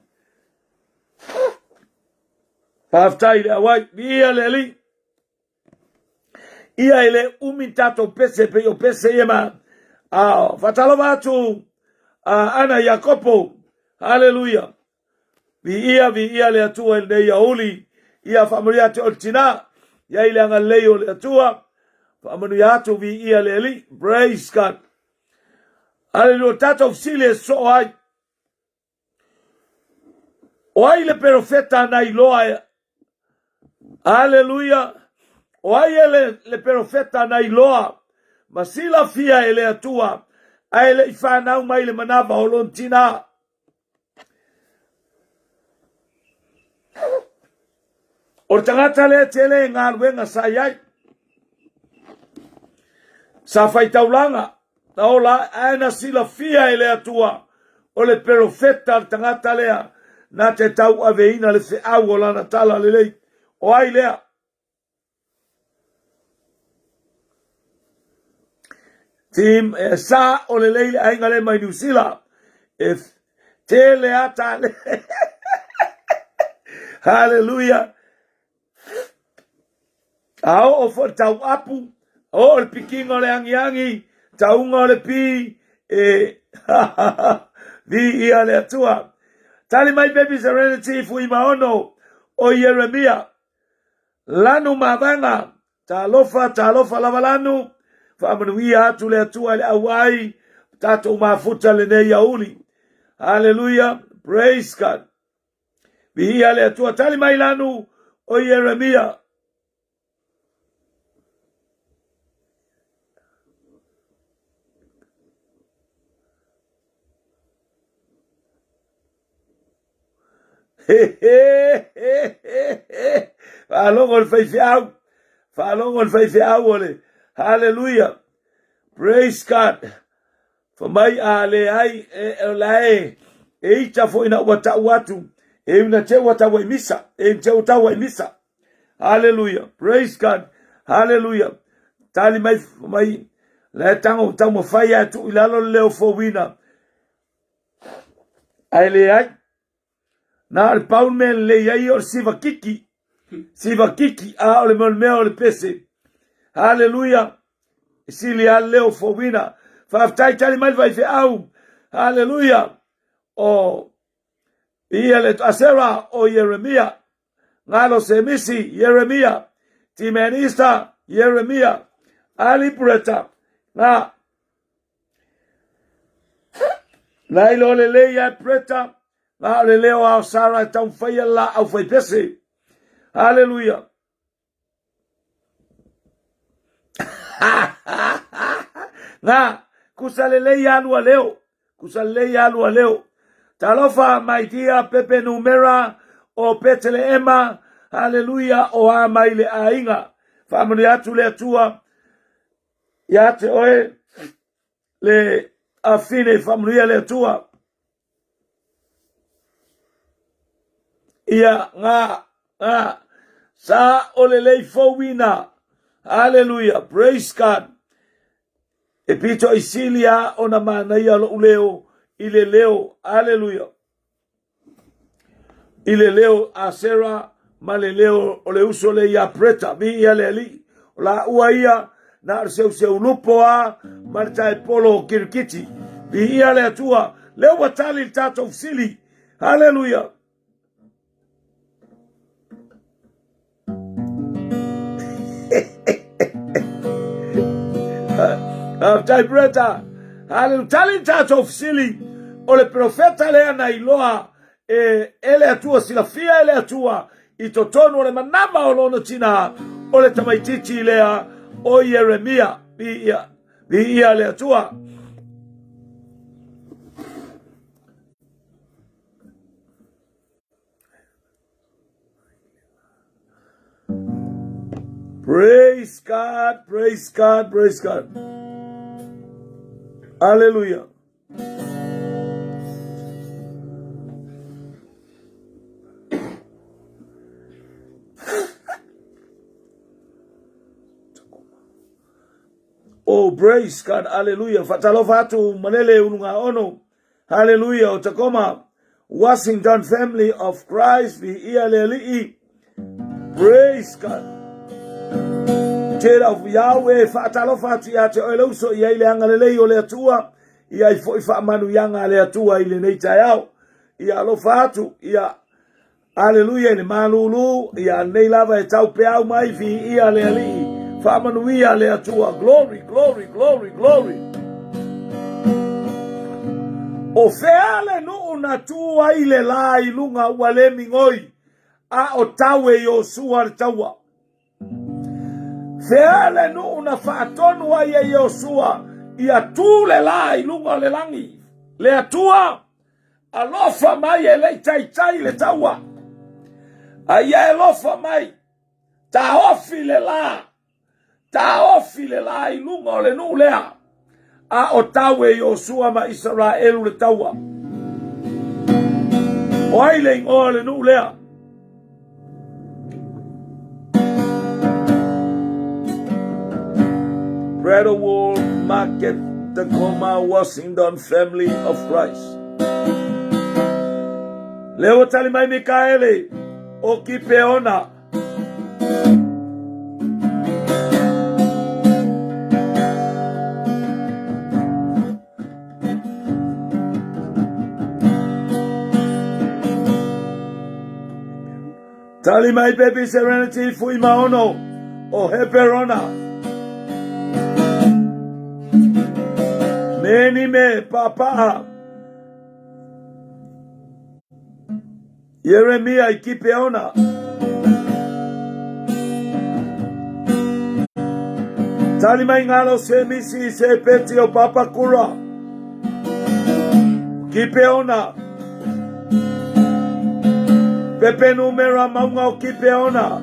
Faafetai le auai, viia le Alii. Ia e le umi tatou pese pei o pese ia ma a faatalofa atu a Ana Iakopo. Haleluia. Viia, viia le Atua i lenei aoauli. Ia faamanuia atu o le tina. Ia i le agalelei o le Atua. Faamanuia atu, viia le Alii. Praise God. Haleluia. Tatou fesili e soo ai. O ai le perofeta na iloa e Aleluia! O ai e le, le perofeta na iloa ma silafia e le Atua ae le i fanau mai le manava o lona tina? O le tagata lea tele galuega sa i ai. Sa faitaulaga, na ola ae na silafia e le Atua o le perofeta le tagata lea na te tauaveina le feau o lana tala lelei. O ai lea? Team e sa o lelei le aiga le mai Niu Sila e tele ata le Hallelujah A oo foi le tauapu, a oo le pikiga o le agiagi, tauga o le pi, e viia le Atua. Tali mai Baby Serenity Fuimaono o Ieremia. Lanu mavaega, talofa, talofa lava lanu, faamanuia atu le Atua i le auai, tatou mafuta lenei aoauli. Hallelujah, praise God. Viia le Atua. Tali mai lanu o Ieremia. Faalogo le faifeau, faalogo le faifeau o le Hallelujah. Praise God. Fa mai a leai e o la e e ita foi na ua tau atu e una te ua tau ai misa e te ua tau ai misa. Hallelujah. Praise God. Hallelujah. Tali mai mai le tango tau mafai a tu i lalo le leo fouina. Ai leai. Na o le pau le mea lelei ai o le siva kiki. Siva kiki, a o le mea o le mea o le pese. Haleluia. E sili a leo fouina. Faafetai tali mai le faifeau. Haleluia. O ia le Asera o Ieremia. Ngalo Semisi, Ieremia. Timenista, Ieremia. Ali Breta. Na Na ilo lelei ai Breta, na o le leo a o Sara e taumafai la au faipese. Haleluia. Na, kusa lelei alu a leo. Kusa lelei alu a leo. Talofa my dear Pepe Numera o Peteleema. Haleluia o a mai le aiga. Faamanuia atu le Atua ia te oe le afine faamanuia le Atua. Ia ngā, ngā, sa o le lei fouina. Hallelujah, praise God. E pito i silia ona manaia lo'u leo i le leo, hallelujah. I le leo a Sera ma le leo o le uso le ia Breta, mi ia le alii. O la ua ia na o le seuseu lupo a ma le taepolo o kirikiti. Mi ia le Atua, lea ua tali le tatou fesili. Haleluia! Faafetai Breta. Haleluia. Tali le tatou fesili o le profeta lea na iloa e, e le Atua, silafia e le Atua i totonu o le manava o lona tina o le tamaitiiti lea o Ieremia. Viia, viia le Atua. Praise God, praise God, praise God. Hallelujah. Oh, praise God, hallelujah. Faatalofa atu malele uluga ono. Hallelujah, o Tacoma, Washington Family of Christ, viia le Alii. Praise God. Tera of Yahweh, faatalofa atu ia te oe le uso i ai le agalelei o le Atua, i ai foi faamanuiaga a le Atua i lenei taeao. Ia alofa atu, ia Aleluia i le malūlū, ia nei lava e tau peau mai, viia le Alii, faamanuia le Atua, glory, glory, glory, glory. O fea le nuu na tu ai le la i luga ua le migoi, a o tau e Iosua le taua. Fea le nuu na faatonu ai e Iosua ia tu le la i luga o le lagi. Le Atua, alofa mai e le i taitai le taua. A ia e alofa mai, taofi le la, taofi le la i luga o le nuu lea. A o tau e Iosua ma Isaraelu le taua. O ai le igoa o le nuu lea? Brattleboro Market, Tacoma, Washington Family of Christ. Lea ua tali mai Mikaele o Kipeona. Tali mai Baby Serenity Fuimaono o Heperona. Meni me pāpaa. Ieremia i Kipeona. Tali mai ngalo se misi se peti o Papakura. Kipeona. Pepe numera mauga o Kipeona.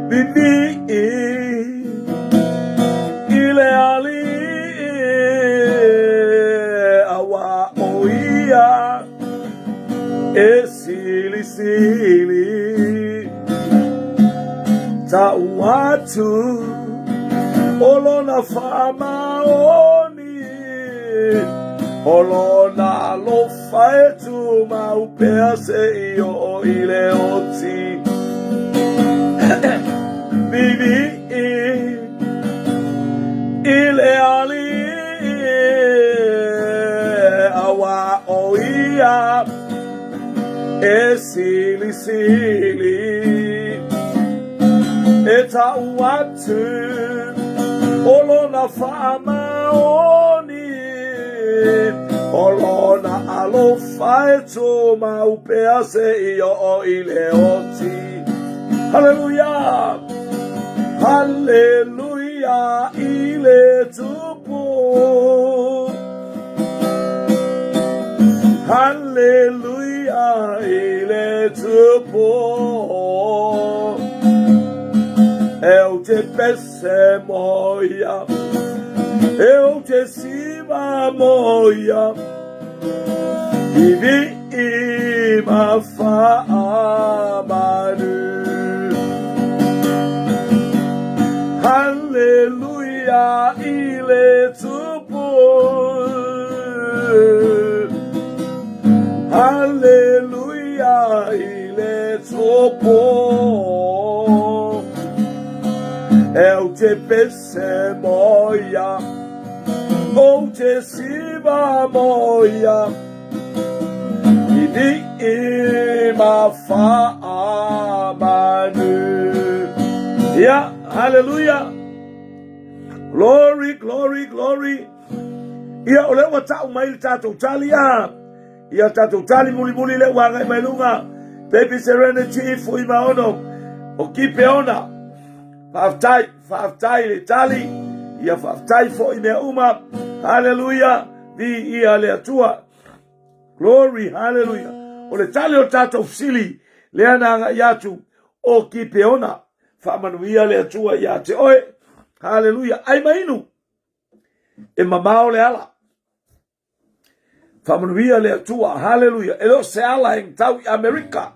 Vivii i le alii auā o ia e silisili Ta'u atu o lona faamaoni O lona alofa e tumau pea seia oo i le oti Vivii i le Alii Auā o ia e silisili E ta'u atu o lona faamaoni O lona alofa e tumau pea seia oo i le oti Haleluia! Haleluia i le Tupu Haleluia i le Tupu Eu te pese moia Eu te siva moia Vivi i ma faamanu Haleluia i le Tupu Haleluia i le Tupu Eu te pese moia Ou te siva moia Vivi ma faamanu Ia, haleluia Glory, glory, glory. Ia, o lea ua ta'u mai le tatou tali a. Ia, tatou tali mulimuli lea ua agai mai luga. Baby Serenity, Fuimaono, o Kipeona. Faafetai, faafetai le tali. Ia, faafetai foi mea uma. Haleluia, viia le Atua. Glory, haleluia. O le tali o le tatou fesili, lea na agai atu o Kipeona. Faamanuia le Atua ia te oe. Haleluia. Ai ma inu. E mamao le ala. Faamanuia le Atua. Haleluia. E le o se ala e tau i Amerika.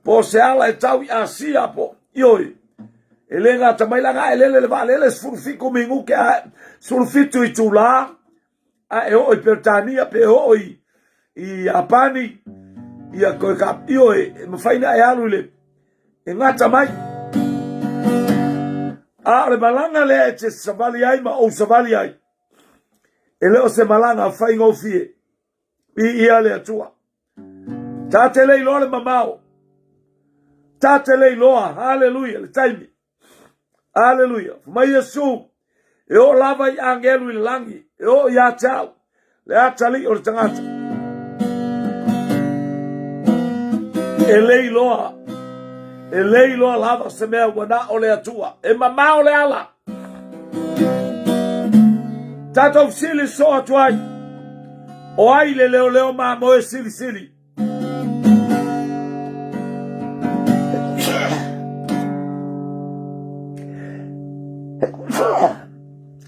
Po o se ala e tau i Asia. Po, ioe. E le gata mai laga e lele le vaalele 17 minuke a 17 itulā a e oo i Peretania pe oo i Iapani ia koe ka ioe e mafai na e alu i le e gata mai. A o le malaga lea e te savali ai ma ou savali ai, e le o se malaga faigofie. Viia le Atua. Ta te le iloa le mamao. Ta te le iloa, haleluia, le taimi. Aleluia. Fai mai Iesu, e oo lava i agelu i le lagi, e oo ia te au, le atalii o le tagata. E le iloa, e le iloa lava se mea ua na o le Atua. E mamao le ala. Tatou fesili soo atu ai, o ai le leoleo mamoe silisili?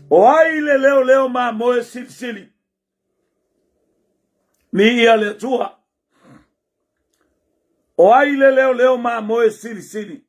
O ai le leoleo mamoe silisili? Viia le Atua. O ai le leoleo mamoe silisili?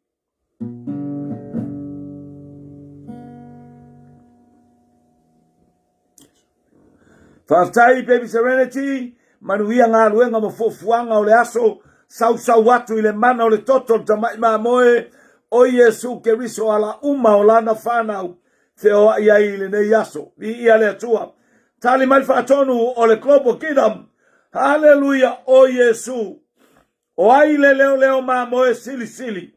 Faafetai Baby Serenity, manuia galuega ma fuafuaga o le aso, sausau atu i le mana o le toto o le tamai mamoe o Iesu Keriso ala uma o lana fanau feoai ai i lenei aso. Viia le Atua. Tali mai le faatonu o le Global Kingdom. Haleluia o Iesu. O ai le leoleo mamoe silisili?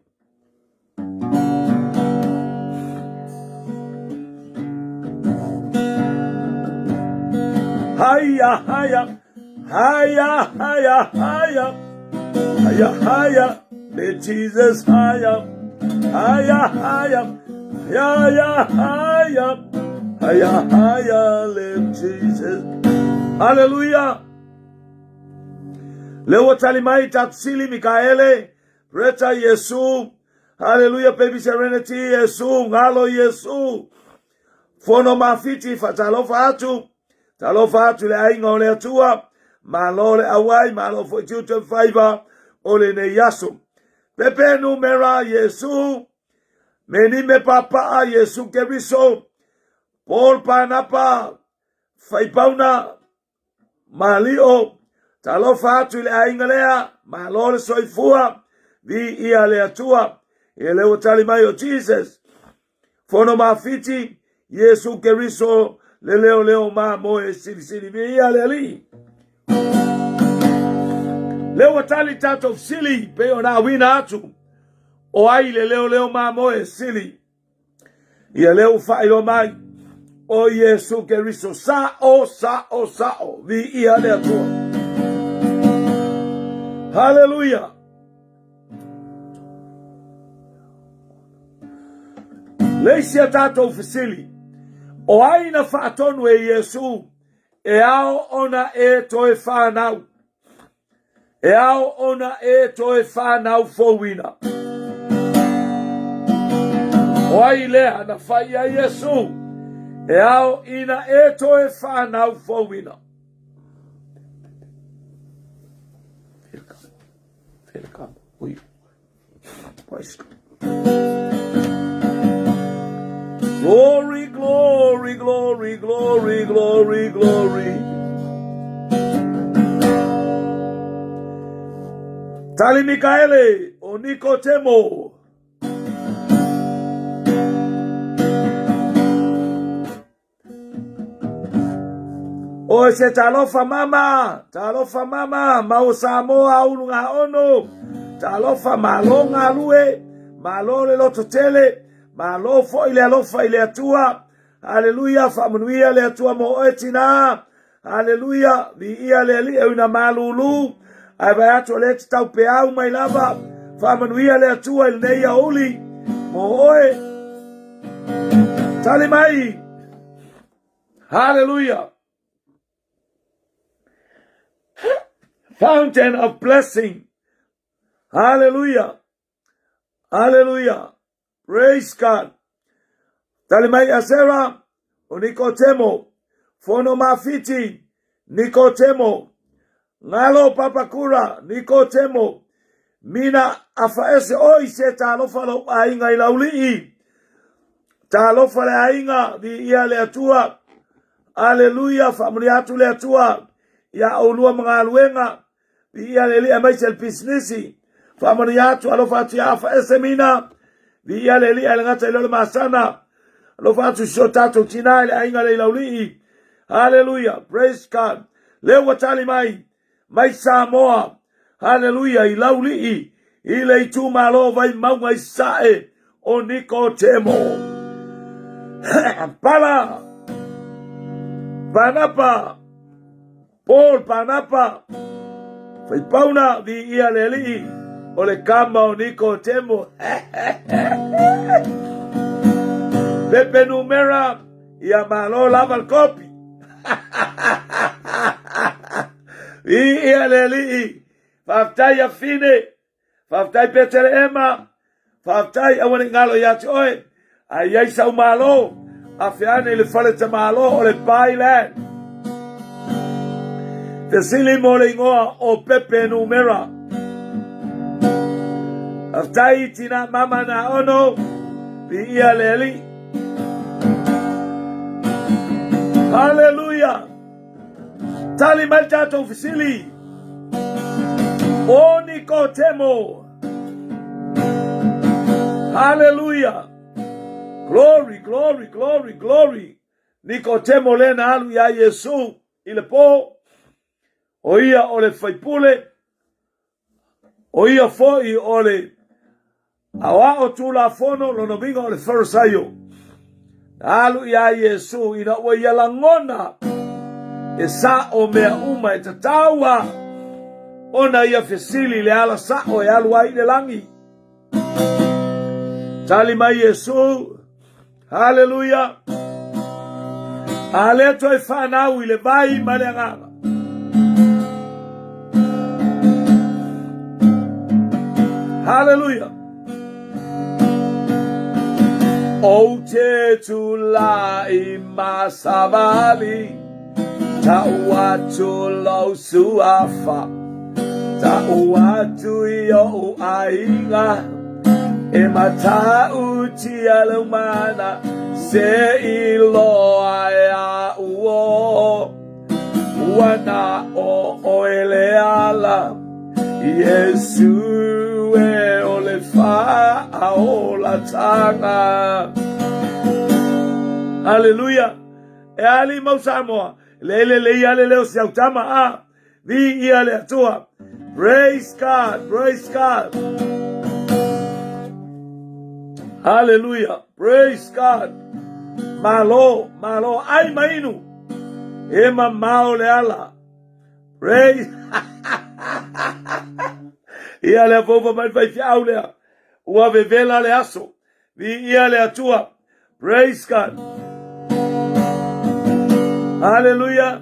Haia, haia, haia, haia, haia, haia, haia, let Jesus haia, haia, haia, haia, haia, haia, haia, let Jesus. Haleluia! Lea ua tali mai tatou sili Mikaele, Reta Iesu, Haleluia Baby Serenity Iesu, Galo Iesu, Fono Mafiti, faatalofa atu, talofa atu i le aiga o le Atua, malo le auai, malo foi tiute ma faiva o lenei aso. Pepe numera Iesu, Menime Papaa Iesu Keriso, Paul Panapa, Faipauna, Malio, talofa atu i le aiga lea, malo le soifua, viia le Atua, e le ua tali mai o Jesus. Fono mafiti, Iesu Keriso, le leo leo mamoe silisili, viia le Alii. Le ua tali tatou fesili, pei ona auina atu, o ai le leo leo mamoe sili. Ia lea ua faailoa mai, o Iesu Keriso, sa'o, sa'o, sa'o, viia le Atua. Haleluia! Le isi a tatou fesili, o ai na faatonu e Iesu e ao ona e toe whanau? E ao ona e toe whanau fouina. O ai lea na fai ia Iesu, e ao ina e toe whanau fouina. Glory, glory, glory, glory, glory, glory. Tali Mikaele o Nikotemo. Oi se talofa mama, talofa mama, mau Samoa aulu ngā ono, talofa malo ngā lue, malo le loto tele, malo foi le alofa i le Atua, haleluia, faamanuia le Atua mo oe tinā, Haleluia, viia le Alii e ui na malūlū, ae vae atu o lea e te taupeau mai lava. Faamanuia le Atua i lenei aoauli mo oe. Tali mai. Haleluia. Fountain of blessing. Haleluia. Haleluia. Praise God. Tali mai Asera, o Nikotemo, Fono Mafiti, Nikotemo, Ngalo Papakura, Nikotemo, Mina Afaese, oi se talofa lou aiga i Laulii, talofa le aiga, viia le Atua, aleluia, faamanuia atu le Atua ia oulua ma galuega, Viia le Alii aemaise le pisinisi. Faamanuia atu, alofa atu ia Afaese Mina. Viia le Alii ae le gata i leo le masana. Alofa atu si o tatou tina i le aiga le Laulii. Hallelujah. Praise God. Lea ua tali mai, mai Samoa. Hallelujah. I Laulii, i le itumalo Vaimauga i Sasae o Nikotemo. Pala, Panapa, Paul Panapa, Faipauna, viia le Alii, o le kama o Nikotemo. Pepe numera, ia malo lava le kopi. Viia le Alii, faafetai Afine, Faafetai Petelehema, faafetai aua ne i galo ia te oe. A i ai sau malo, afe ane i le fale tamalo o le Thailand. Fesili mo le igoa o Pepe Numera. Faafetai tina mama na ono, viia le Alii. Hallelujah! Tali mai tatou fesili. O Nikotemo. Hallelujah. Glory, glory, glory, glory. Nikotemo lea na alu iā Iesu i le pō. O ia o le faipule. O ia foi o le aoao tulafono, lona uiga o le Farisaio. Na alu iā Iesu ina ua ia lagona e sa'o mea uma e tatau a ona ia fesili le ala sa'o e alu ai i le lagi. Tali mai Iesu, Haleluia! A le toe fanau i le vai ma le agaga. Haleluia! Ou te tulai ma savali, tau atu lou suafa, tau atu i ou aiga, e matautia lou mana, se i loa e a'u o. Ua na o oe le ala, Iesu e o le faaolatanga. Haleluia! E ali mau Samoa, le le le ia le leo si au tama a. Vi ia le Atua. Praise God, praise God. Hallelujah, praise God. Malo, malo, ai mainu. E mamao le ala. Praise. Ia lea faufa mai fai fiau lea. Ua vevela le aso. Vi ia le Atua. Praise God. Hallelujah.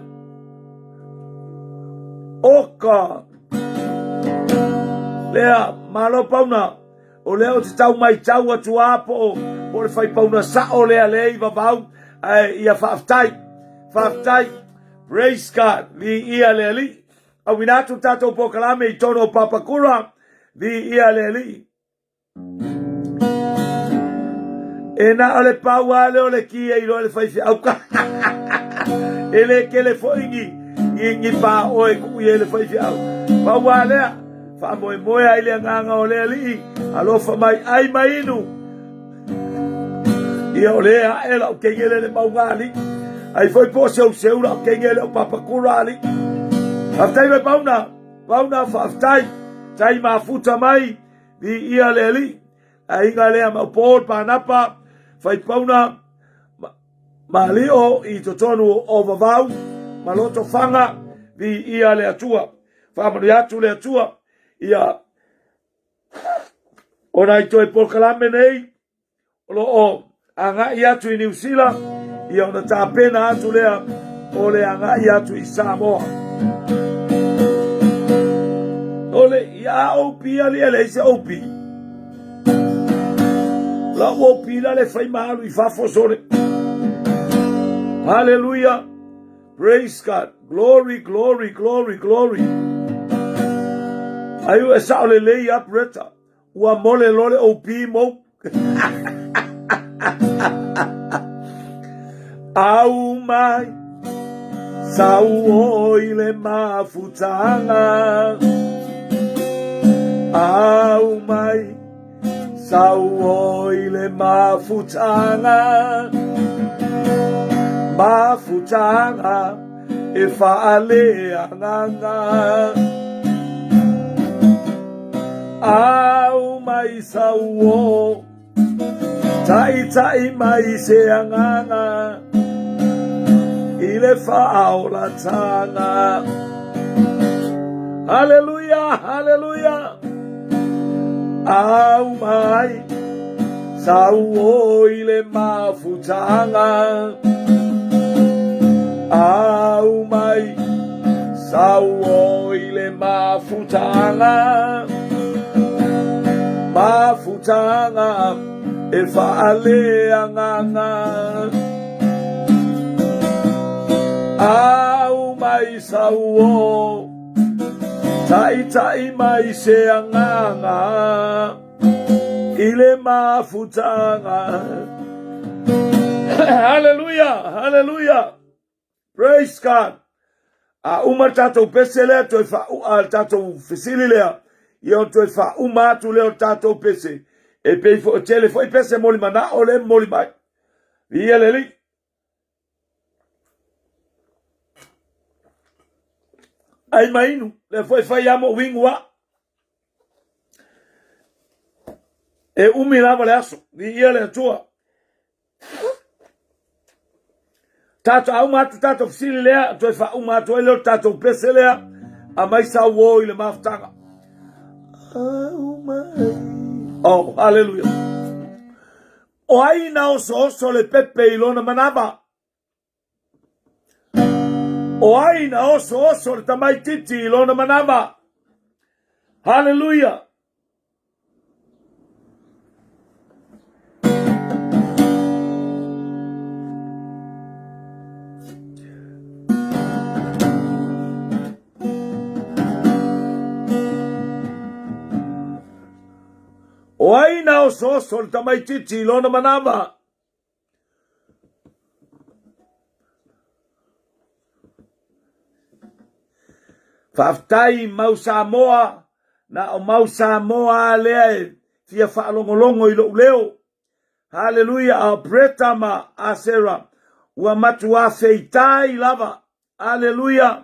Oka. Lea, malo pauna. O lea o te tau mai tau atu a po o, po o le whai pauna sa o lea le i vavau. Ai, ia whaaftai. Whaaftai. Praise God. Vi ia le ali. Auina atu tātou polokalame i tonu o Papakura. Vi ia le ali. E na o le pau lava lea o le ki e iloa e le faifeau ka. E le kele foi ni, ni, ni pā oe kuu i e le faifeau. Pau lava lea, faamoemoe ai le agaga o le alii, alofa mai ai ma inu. Ia o lea ae lau kengele le mauga alii. Ai foi po o seuseu lau kengele o Papakura alii. Faafetai mai Pauna, Pauna faafetai, tai mafuta mai. Viia le Alii. Aiga lea ma Paul Panapa, Faipauna, Malio i totonu o Vavau, ma Lotofaga, viia le Atua. Faamanuia atu le Atua ia o nai toe polokalame nei o lo o agai atu i Niu Sila, ia ona tapena atu lea o le agai atu i Samoa. O le ia OP ali e leai se OP. Lau OP la le fai ma alu i fafo sole. Hallelujah. Praise God. Glory, glory, glory, glory. Ai e sao lelei a Bretta. Ua mole loa le OP mou. Au mai sau o i le mafutaga. Au mai sau o i le mafutaga. Mafutaga e faaleagaga. Au mai sauo, taitai mai se agaga i le faaolatanga. Haleluia, haleluia. Au mai sauo i le mafutaga. Au mai Sauo i le mafutaga, mafutaga e faaleagaga. Au mai sauo, taitai mai se agaga i le mafutaga. Haleluia, haleluia. Praise God. A uma le tatou pese lea, toe faaua le tatou fesili lea, ia ona toe faauma atu lea o le tatou pese. E pei foi, tele foi pese moli manao le moli mai. Ia le alii. Ai ma inu, lea foi fai a mo uigu a. E umi lava le aso, viia le Atua. Tatou auma atu tatou fesili lea, toe faauma atu ai lea o le tatou pese lea, aumai sauo i le mafutaga. Oh, haleluia. O ai na osooso le pepe i lona manava? O ai na osooso le tamaititi i lona manava? Haleluia. osooso le tamaitiiti i lona manava. Faafetai mau Samoa, na o mau Samoa a lea e fia faalogologo i lou leo. Haleluia, a o Breta ma Asera ua matuā feitai lava. Haleluia.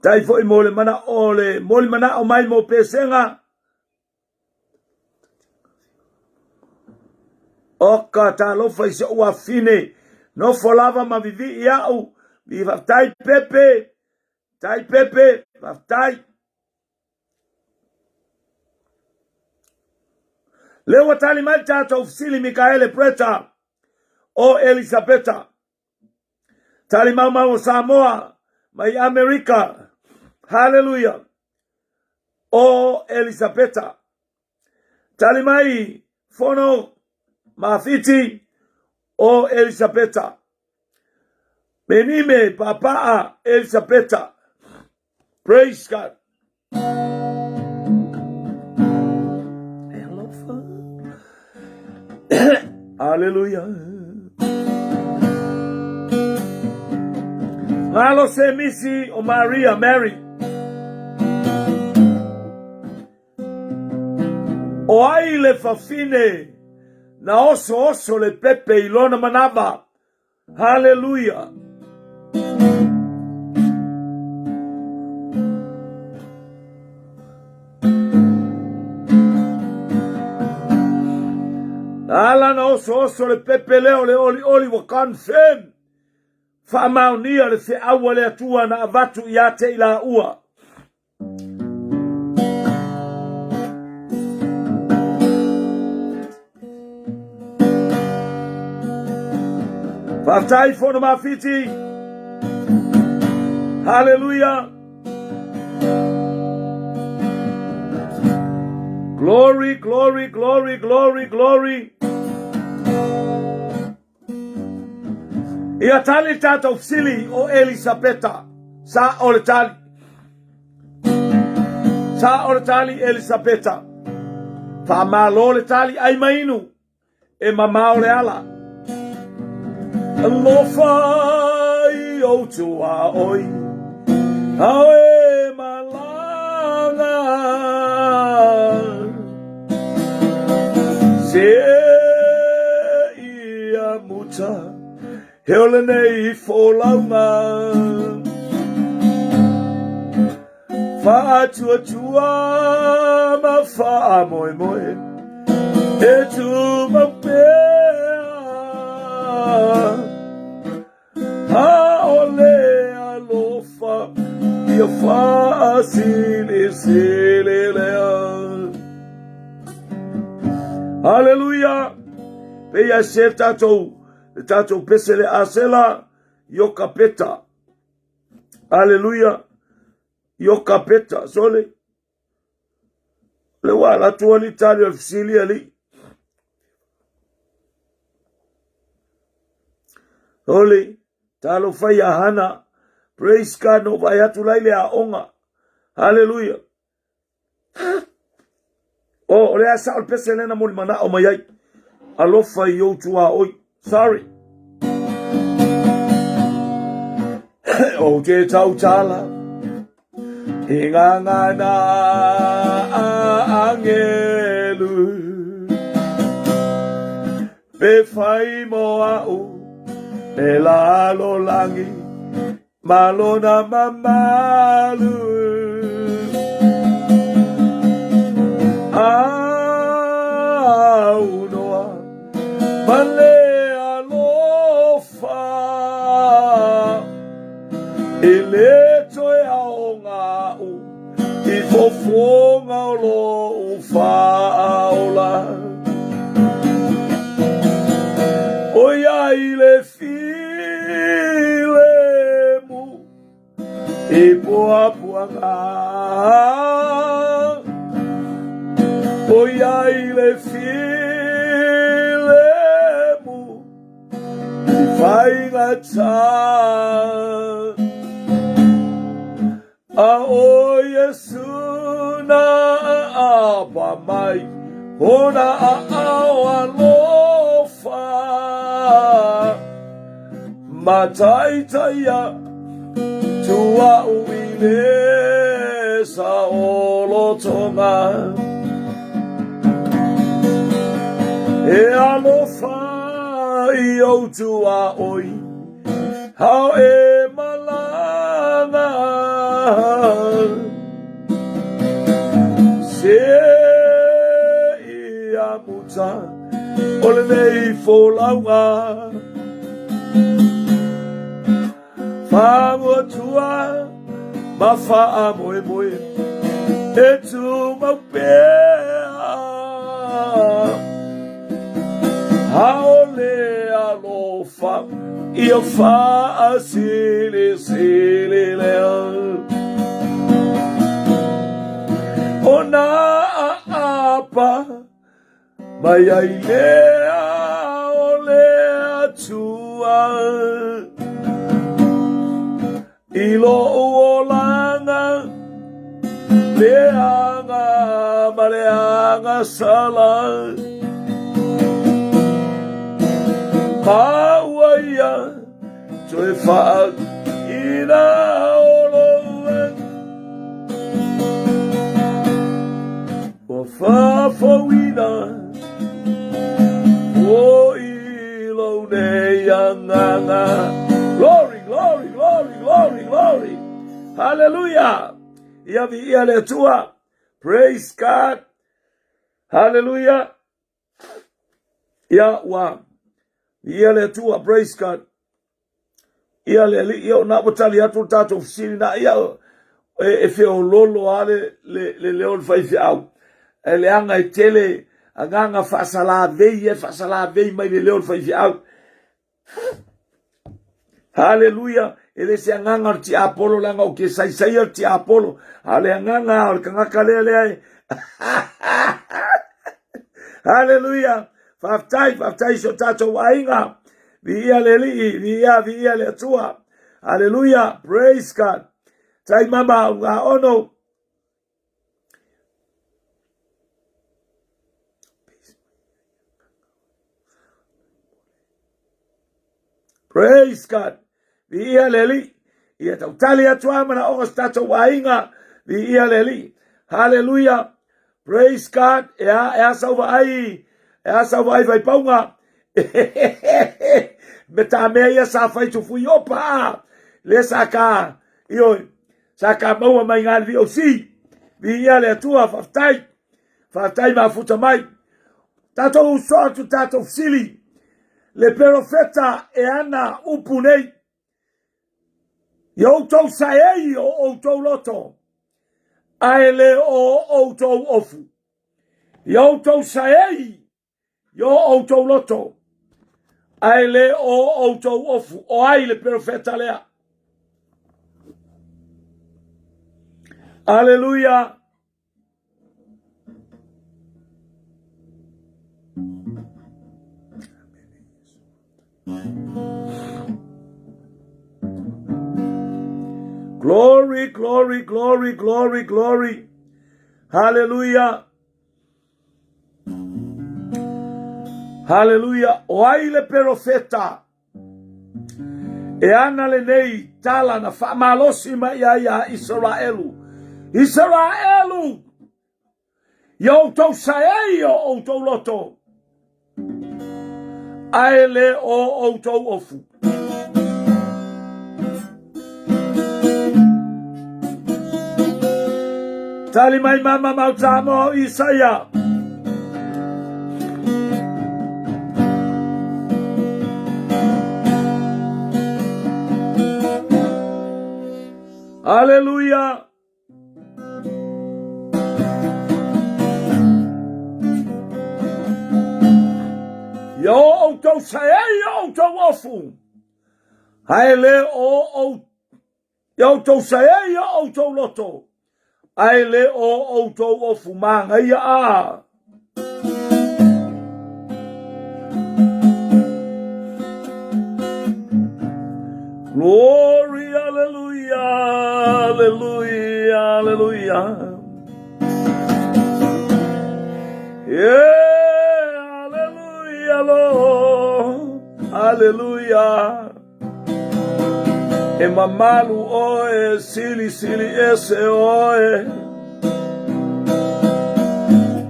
Tai foi mo le manao le moli manao mai mo pesega. Oka talofa i si ou afine, nofo lava ma vivii au, vi faafetai Pepe, tai Pepe, faafetai. Lea ua tali mai le tatou fesili Mikaele Breta o Elisapeta. Tali maumau o Samoa mai Amerika. Haleluia. O Elisapeta. Tali mai Fono Mafiti o Elisapeta. Menime Papaa Elisapeta. Praise God. Aleluia. Ngalo se misi o Maria, Mary. O ai le fafine na oso oso le pepe i lona manava. Haleluia! Na ala na osooso le pepe lea o le olioli ua confirm faamaonia le feau a le Atua na avatu ia te i laua. Faafetai Fono Mafiti. Hallelujah. Glory, glory, glory, glory, glory. Ia tali le tatou fesili o Elisapeta. Sa o le tali. Sa o le tali Elisapeta. Faamalo le tali ai mainu e mamao le ala. Alofa i ou tuaoi, ao e malaga. Se ia muta he o lenei folauga Faatuatua ma faamoemoe e tumau pea ʻAʻole alofa ia faasilisili lea. Haleluia! Pei a se tatou, le tatou pese le asela, Iokapeta. Haleluia! Iokapeta, sole. Le ua ala atu ali tali o le fesili ali. Holi, talofa ia Hana. Praise God, no vai atu lai le aoga. Hallelujah. Oh, o le asa o le pese lena mo le manao mai ai. Alofa i ou tuaoi. Sorry. Ou te tautala i ngā ngana angelu Pe whai mo au e lalo langi ma lona mamalu Au noa ma le alofa E le toe aoga au i fofoga o lou faaola. ʻOiai le filemu i puapuaga, ʻOiai le filemu i faigata. A ʻo Iesū na aʻao. a'apa mai Kona aao alofa. Mataitaia tua'u i le saolotoga. E alofa i ou tuaoi, Hao e malaga. Se i amuta o lenei folauga. Faamuatua ma faamoemoe e tumau pea. Aole alofa ia faasilisili lea. O nā aapa mai ai lea o le Atua. I lo'u olaga, leaga ma le agasala. Maua ia toe faaina o lou Ua faafouina foi lou nei agaga. Glory, glory, glory, glory, glory. Hallelujah. Ia viia le Atua. Praise God. Hallelujah. Ia ua viia le Atua. Praise God. Ia le alii, ia o na ua tali atu le tatou fesili na ia e, e feololo a le, le, le leo le faifeau. E leaga e tele agaga faasalavei e faasalavei mai le leo le faifeau. Haleluia! E le se agaga o le tiapolo leaga ou te saisaia le tiapolo, a o le agaga o le tagata lea lea e Haleluia! Faafetai, faafetai i si o tatou aiga. Viia le Alii, viia, viia le Atua. Haleluia, praise God. Tai mama ua ono. Praise God. Viia le Alii. Ia tautali atu a manaoga o se tatou aiga. Viia le Alii. Haleluia. Praise God. E a, e a sau vaai, e a sau vaai faipauga. Me tā mea ia sa fai tufui opa a. Le sa ka, io, sa ka maua mai ngā le VOC. Viia le Atua, faafetai. Faafetai mafuta mai. Tatou uso atu tatou fesili. Le perofeta e ana upu nei. Ia outou saei o outou loto, ae le o outou ofu. Ia outou saei i o outou loto, ae le o outou ofu. O ai le perofeta lea? Aleluia! Glory, glory, glory, glory, glory. Hallelujah. Hallelujah. O ai le perofeta e ana lenei tala na faamalosi mai ai iā Isaraelu. Isaraelu, ia outou saei o outou loto, ae le o outou ofu. Tali mai mama mau Samoa o Isaia. Aleluia. Ia o outou saei o outou ofu, ae le o ou Ia outou saei o outou loto, ae le o outou ofu māgaia a. Glory, hallelujah, hallelujah, hallelujah. Yeah, hallelujah, Lord. Hallelujah. E mamalu oe, silisili ese oe.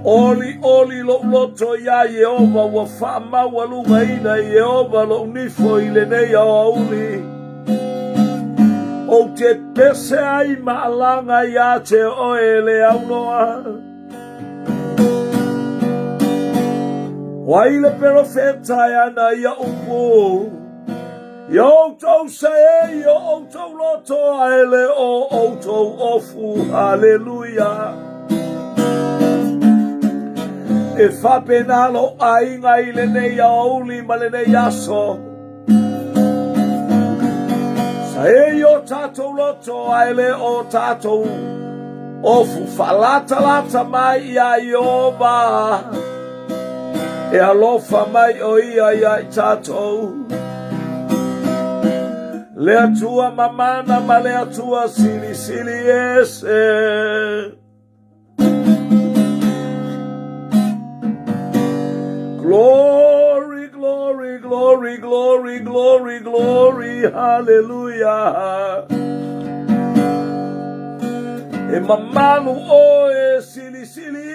Oli oli lou loto iā Ieova, ua faamaualugaina e Ieova lou nifo i lenei aoauli. Ou te pese ai ma alaga iā te oe e le aunoa. O ai le perofeta e ana ia upu? Ia outou saei o outou loto ae le o outou ofu. Haleluia. E faapena lou aiga i lenei aoauli ma lenei aso. Saei o tatou loto ae le o tatou ofu faalatalata mai iā Ieova. E alofa mai ʻo ia iā i tatou. Le Atua mamana ma le Atua silisili ese. Glory, glory, glory, glory, glory, glory, hallelujah. E mamalu ʻoe silisili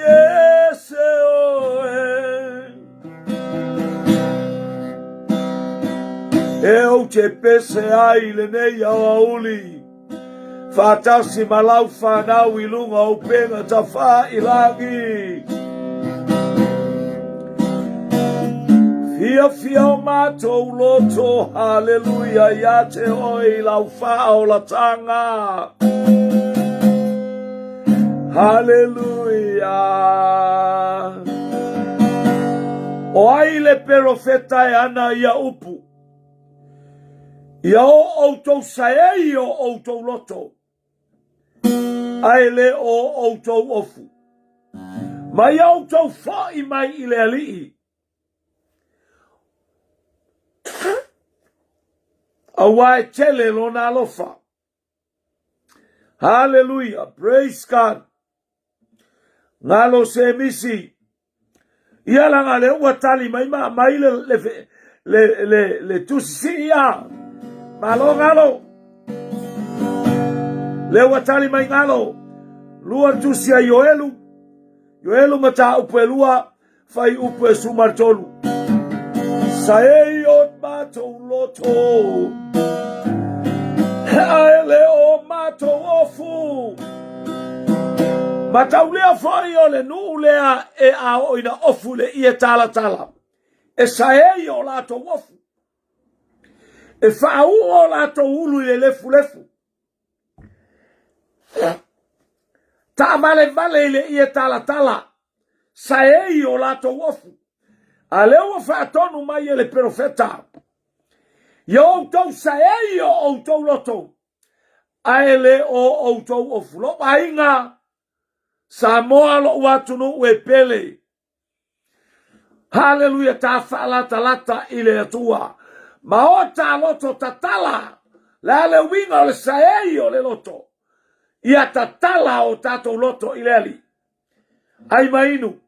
ese ʻoe. E ou te pese ai i lenei aoauli, faatasi ma lau whanau i lunga o upega tafāilagi. Fiafia o mātou loto, haleluia, iā te oe i lau whaaolatanga. Haleluia! O ai le perofeta e ana ia upu? Ia o outou saei o outou loto, ae le o outou ofu. Ma ia outou foʻi mai i le Alii. Auā e tele lona alofa. Haleluia, praise God. Galo se misi. Ia laga le ua tali mai ma mai le le le le, le tusi si ia. Malo galo. Le ua tali mai galo. Lua tusi a Ioelu. Ioelu mataupu e lua. Fai upu e 13. Saei o matou loto, ae le o matou ofu. Mataulia foi o le nuu lea e a oo ina ofu le ie talatala. E saei o latou ofu. E faauu o latou ulu i le lefulefu. Taavalevale i le ie talatala, saei o latou ofu. A lea ua faatonu mai e le perofeta, ia outou saei o outou loto, ae le o outou ofu. Lou aiga, Samoa lou atunuu e pele. Haleluia, ta faalatalata i le Atua. Ma o ta loto tatala, le a le uiga o le saei o le loto. Ia tatala o tatou loto i le Alii. Ai ma inu.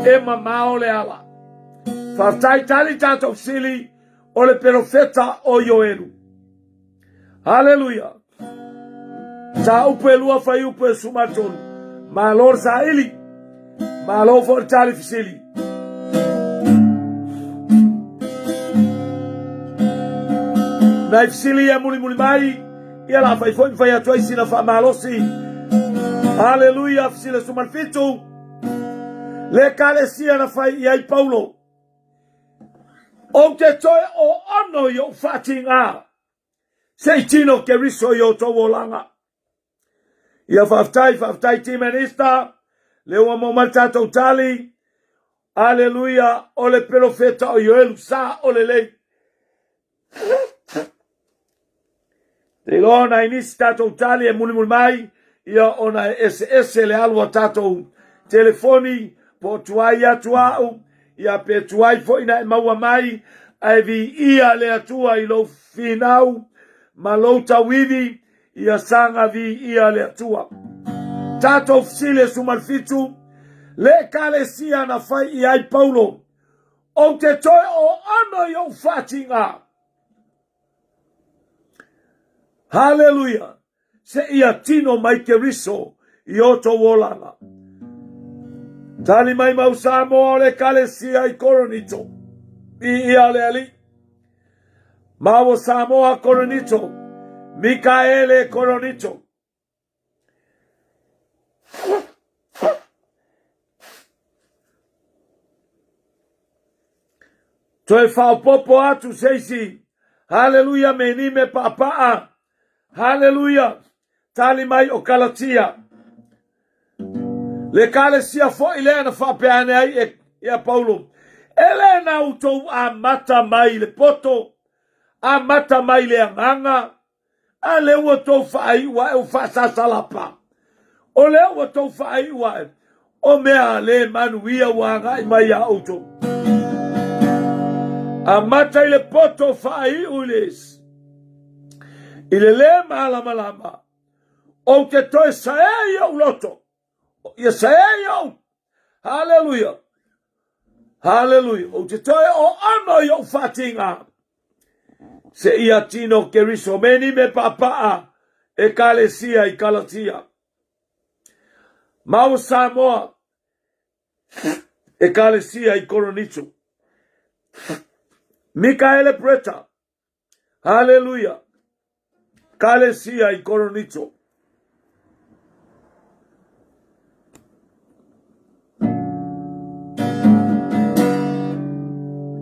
E mamao le ala. Faafetai tali tatou sili o le perofeta o Ioelu. Haleluia. Sa upu e lua fai upu e 13. Malo le saili. Malo foi le tali fesili. Nai fesili ia mulimuli mai, ia la fai foi fai atu ai sina faamalosi. Haleluia, fesili 17. Le ekalesia na fai i ai Paulo. Ou te toe o ono i ou faatigā. Se i tino Keriso i o tou olaga. Ia faafetai, faafetai Team Minister, le ua maua mai le tatou tali. Aleluia, o le perofeta o Ioelu sa o lelei. Te iloa ona i nisi tatou tali e mulimuli mai, ia ona e eseese le alu a tatou telefoni, po o tuai atu au, ia pe tuai foi na e maua mai, ae viia le Atua i lou finau ma lou tauivi, ia saga viia le Atua. Tatou fesili e 17, le ekalesia na fai i ai Paulo, ou te toe o ono i ou faatiga. Haleluia! Se ia tino mai Keriso i o tou olaga. Tali mai mau Samoa o le ekalesia i Korinito. I ia le Alii. Maua Samoa Korinito. Mikaele Korinito. Toe faaopoopo atu se isi. Haleluia me ni me paapaa. Haleluia. Tali mai o Kalatia. Le kalesia foi lea na faapea ane ai e ia Paulo. E le na outou amata mai le poto, amata mai le agaga, A lea ua tou faaiu ae ua faasasalapa. O lea ua tou faaiu ae o mea le manuia ua agai mai iā outou. Amata i le poto faaiu i le i le lē malamalama. Ou te toe saea i ou loto. Ia saea i ou. Haleluia. Haleluia. Ou te toe o ano i ou faatiga. Se ia tino Keriso meni me paapaa ekalesia i Kalatia. Maua Samoa ekalesia i Koronito. Mikaele Preta. Haleluia. Kalesia i Koronito.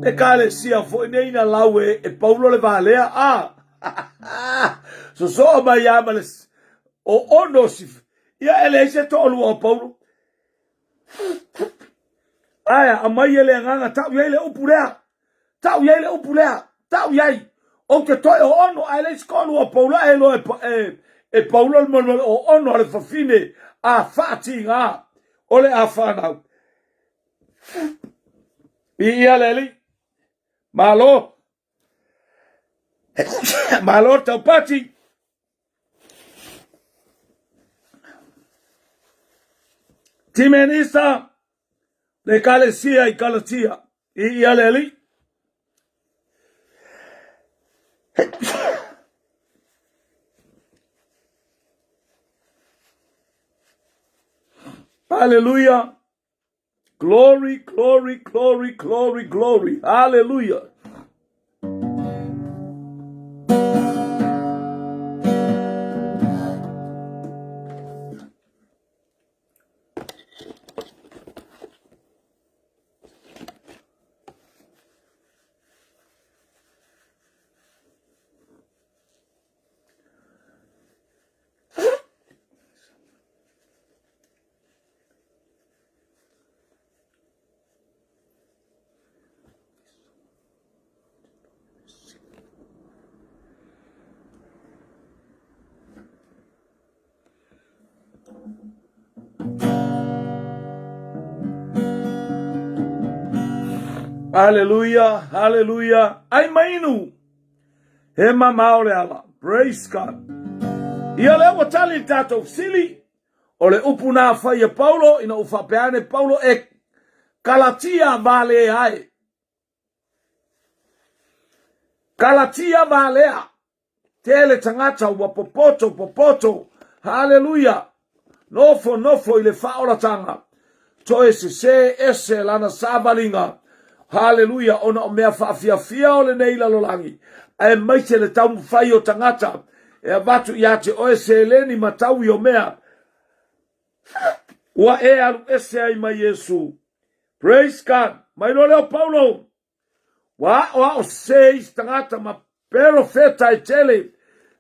Ekalesia foi nei na lau e, e Paulo le valea a. Sosoo mai a ma le o ono si ia e leai se toalua o Paulo. Ae aumai e le agaga tau i ai le upu lea. Tau i ai le upu lea. Tau i ai. Ou te toe o ono, ae leai se toalua o Paulo e iloa e, e, e Paulo le molemole o ono a le fafine a faatiga o le a fanau. Viia le Alii. Malo. Malo taupati. Timenisa le ekalesia i Kalatia i ia le Alii. Hallelujah. Glory, glory, glory, glory, glory. Hallelujah. Hallelujah, hallelujah. Ai mainu. He mamao le ala. Praise God. Ia lea ua tali le tatou fesili. O le upu na fai e Paulo ina ua faapea ane Paulo e Kalatia valea ai. Kalatia valea. Tele tagata ua popoto popoto. Haleluia. Nofo nofo i le faaolataga. Toe sesē ese lana savaliga. Haleluia, ona o mea faafiafia o lenei lalolagi, aemaise le taumafai o tagata e avatu iā te oe seleni ma taui o mea ua e alu ese ai mai Iesu. Praise God. Mai loa lea o Paulo, Ua aʻoaʻo sesē isi tagata ma perofeta e tele.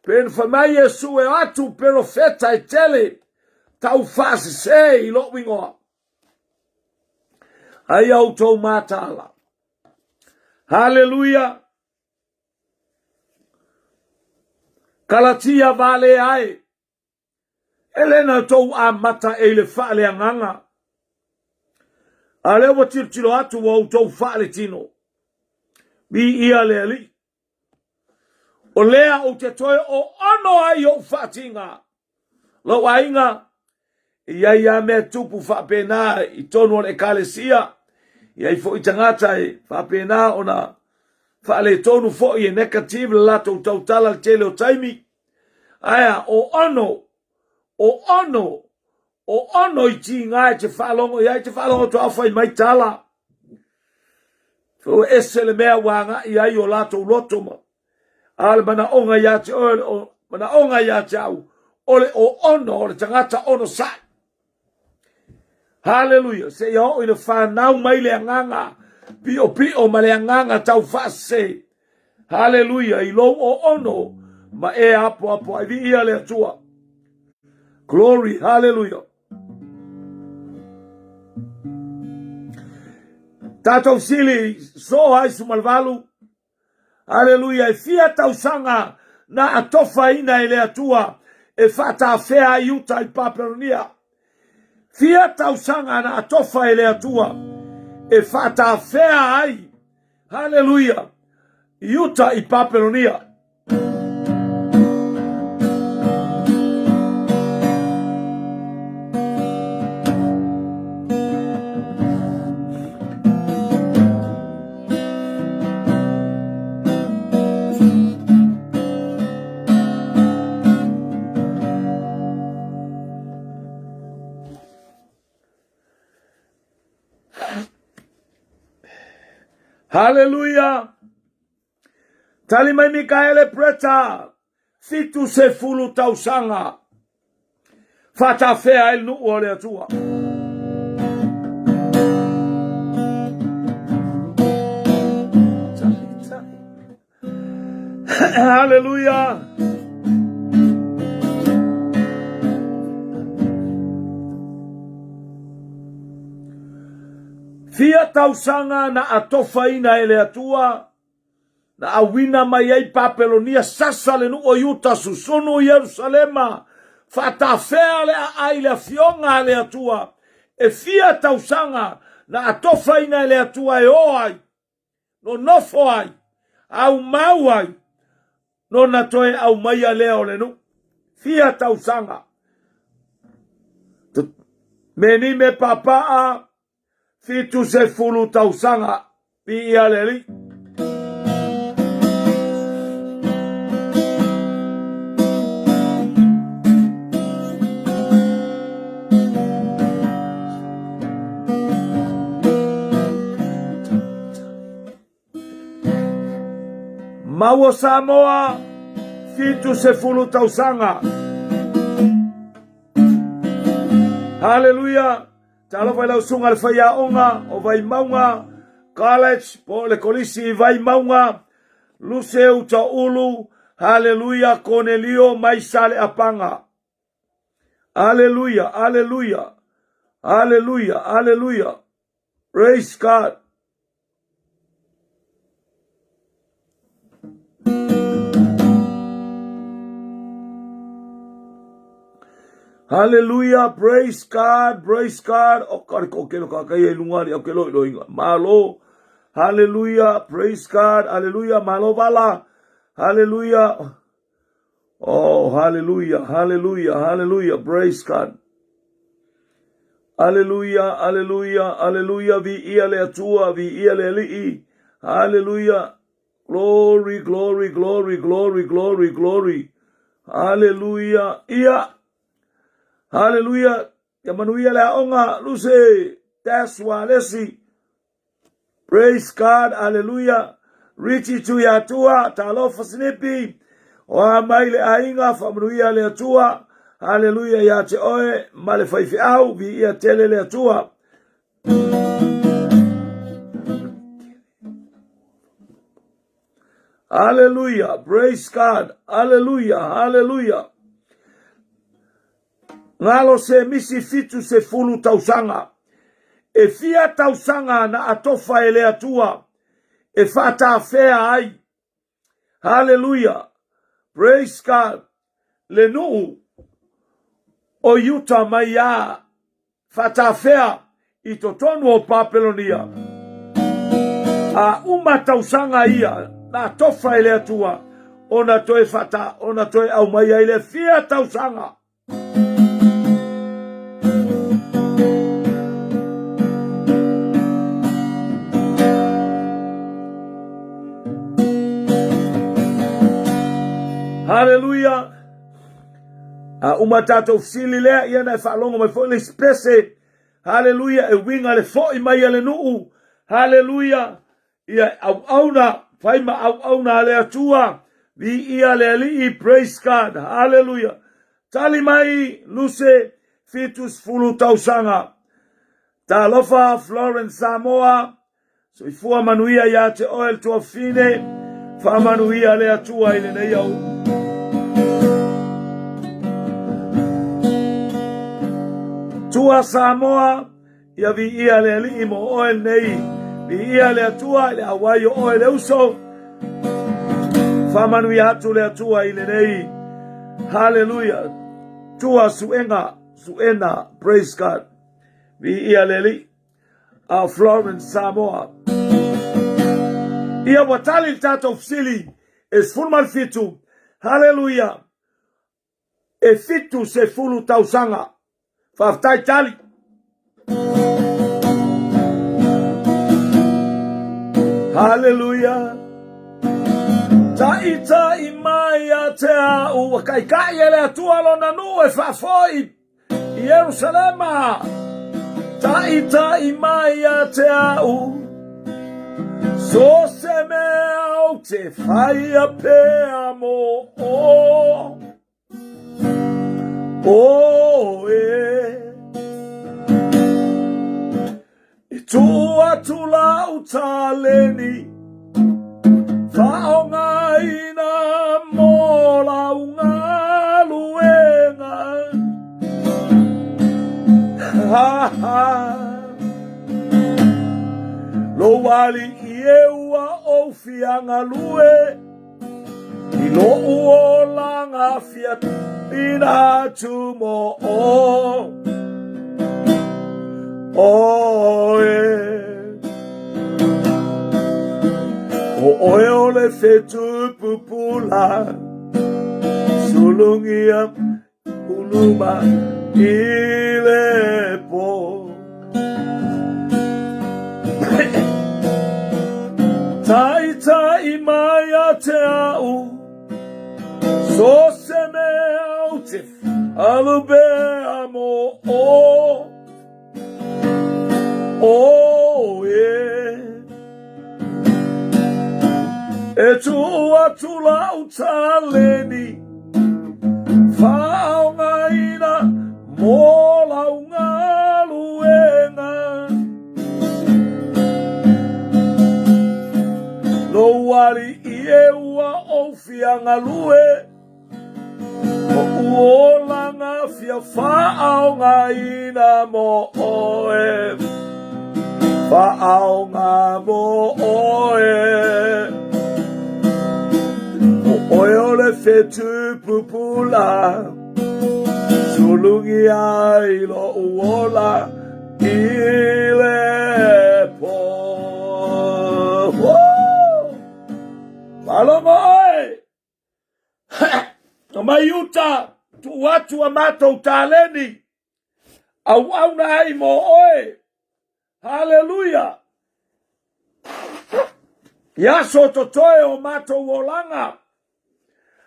Pei ona fai mai Iesu e o atu perofeta e tele tau faasesē i loʻu igoa. Aia outou mataala. Haleluia! Kalatia vale ae. E le na outou amata e i le faaleagaga, a lea ua tilotilo atu ua outou faaletino. Viia le Alii. O lea ou te toe oono ai ou faatiga. Lou aiga, E i ai lava mea tupu faapena i totonu o le ekalesia, e i ai foi tagata e faapena ona faaletonu foi e negative le latou tautala le tele o taimi. Ae o ono, o ono, o ono i tiga e te faalogo i ai, e te faalogo atu a fai mai tala. Ua ese le mea ua agai ai o latou loto ma a o le manaoga ia te oe, o manaoga ia te au, o le oono o le tagata onosai. Haleluia! Seia oo ina fanau mai le agaga piopio ma le agaga taufaasese. Haleluia! I lou oono ma e apoapoai. Viia le Atua. Glory! Haleluia! Tatou sili soo ai sumalvalu. Aleluia! E fia tausaga na atofaina e le Atua e faatafea ai uta i Papelonia. Fia tausaga na atofa e le Atua e faatafea ai, haleluia, i uta i Papelonia. Haleluia! Tali mai Mikaele Preta, 70 tausaga. Faatafea ai le nuu o le Atua. Haleluia! Fia tausaga na atofaina e le Atua Na auina mai ai Papelonia sasa le nuu o Iuta susunu Ierusalema, faatafea le aai le afioga a le Atua, e fia tausaga na atofaina e le Atua e o ai, nonofo ai, aumau ai, nona toe aumaia lea o le nuu. Fia tausaga. Me ni me papaa 70 tausaga. Viia le Alii. Maua Samoa, 70 tausaga. Haleluia! Talofa i lau susuga le faiaoga o Vaimauga College po o le Kolisi i Vaimauga, Luseu Taulu, Haleluia Konelio mai Saleapaga. Aleluia, aleluia, aleluia, aleluia. Praise God. Hallelujah, praise God, praise God. O ka ko ke ka kai lunga ni o ke lo lo inga. Malo. Hallelujah, praise God, hallelujah, malo bala. Hallelujah. Oh, hallelujah, hallelujah, hallelujah, praise God. Hallelujah, hallelujah, hallelujah, vi ia le atua, vi ia le alii. Hallelujah. Glory, glory, glory, glory, glory, glory. Hallelujah. Ia. Hallelujah. Ia manuia le aoga, Luce, Des Walesi. Praise God, hallelujah. Richie Tuiatua, talofa snipi. O a mai le aiga, faamanuia le Atua. Hallelujah ia te oe, ma le faifeau, viia tele le Atua. Hallelujah, praise God, hallelujah, hallelujah. Ngalo se misi 70 tausaga. E fia tausaga na atofa e le Atua e faatafea ai. Haleluia! Praise God! Le nuu o Iuta mai a faatafea i totonu o Papelonia. A uma tausaga ia na atofa e le Atua ona toe fata ona toe aumai ai le fia tausaga. Haleluia! A uma tatou fesili lea, ia na e faalogo mai foi le isi pese. Haleluia! E uiga le fo'i mai a le nuu. Haleluia! Ia auauna, fai ma auauna a le Atua. Viia le Alii, praise God. Haleluia! Tali mai, Luse, 70 tausaga. Talofa, Florence Samoa. Soifua manuia ia te oe le tuafafine, faamanuia le Atua i lenei au. Tua Samoa, ia viia le Alii mo oe lenei, viia le Atua i le auai o oe le uso. Faamanuia atu le Atua i lenei. Haleluia. Tua Suega, Suena, praise God. Viia le Alii. A Florence Samoa. Ia ua tali le tatou fesili e 17. Haleluia! E 70 tausaga. Faafetai tali. Haleluia! Taitai mai a te au, ua kaikai e le Atua lona nuu e faafoi. Ierusalema, taitai mai ia te au, so se mea ou te whaia pea mo o. O e. I tuu atu lau taleni, faaaogaina mo lau galuega. Ha ha. Lou alii e ua ou fia galue, I loʻu olaga fia tuuina atu mo oe. O oe o le fetu pupula, sulugia uluma i le po. Taitai mai a te au, so se mea ou te alu pea mo o. Oh, yeah. E tuu atu lau taleni, faaaogaina mo lau galuega. Lou alii e ua ou fia galue, Oʻu olaga fia faaaogaina mo oe, Faaaoga mo oe. O oe o le fetu pupula, Sulugia ai loʻu ola i le po. Faalogo oe! Omai uta, tuu atu a matou taleni, auauna ai mo oe. Haleluia! I aso totoe o matou olaga,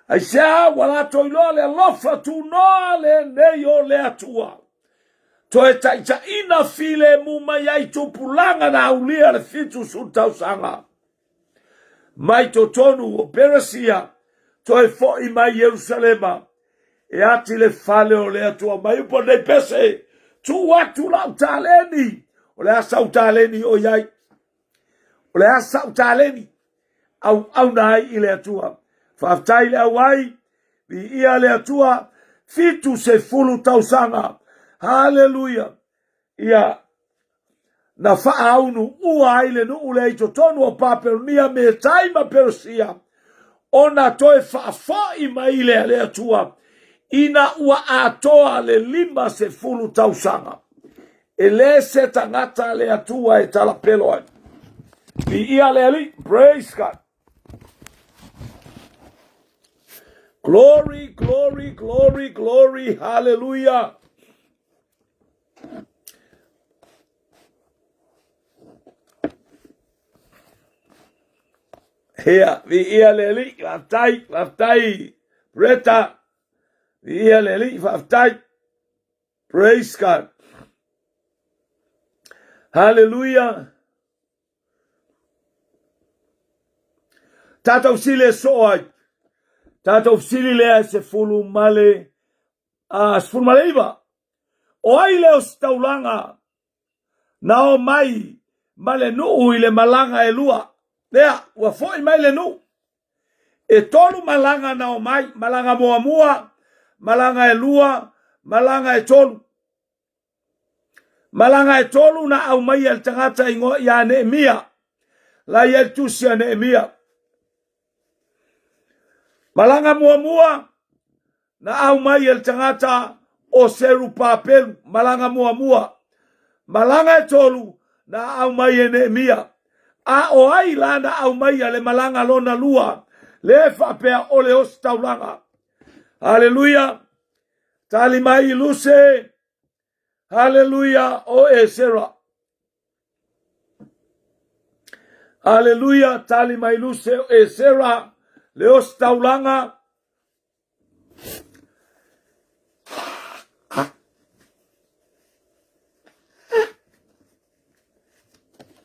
aisea ua latou iloa le alofa tunoa lenei o le Atua. Toe taitaiina filemu mai ai tupulaga na aulia le 70 tausaga. Mai totonu o Peresia, toe fo'i mai Ierusalema, e ati le fale o le Atua mai upu nei pese, tuu atu lau taleni. O le a sau taleni o i ai? O le a sau taleni? Auauna ai i le Atua. Faafetai le auai, viia le Atua, 70 tausaga. Haleluia. Ia, na faaunuua ai le nuu lea i totonu o Papelonia, Metai ma Peresia, ona toe faafoi mai lea le Atua, ina ua atoa le 50 tausaga. E le se tagata le Atua e talapelo ai. Viia le Alii, praise God. Glory, glory, glory, glory, hallelujah. Ia, viia le Alii, faafetai, faafetai. Reta, viia le Alii, faafetai. Praise God. Hallelujah. Tatou sili e soo ai. Tatou sili lea e 19. O ai le ositaulaga na o mai ma le nuu i le malaga e lua. Lea, ua foi mai le nuu. E tolu malaga na o mai, malaga muamua, malaga e lua, malaga e tolu. Malaga e tolu na aumaia e le tagata igoa ia Neemia. La ia le tusi a Neemia. Malaga muamua na aumai e le tagata o Serupapelu. Malaga muamua. Malaga e tolu na aumai e Neemia. A o ai la na aumaia le malaga lona lua, le faapea o le ositaulaga. Haleluia! Tali mai i Luse. Haleluia, o Esera. Haleluia, tali mai Luse o Esera, le ositaulaga.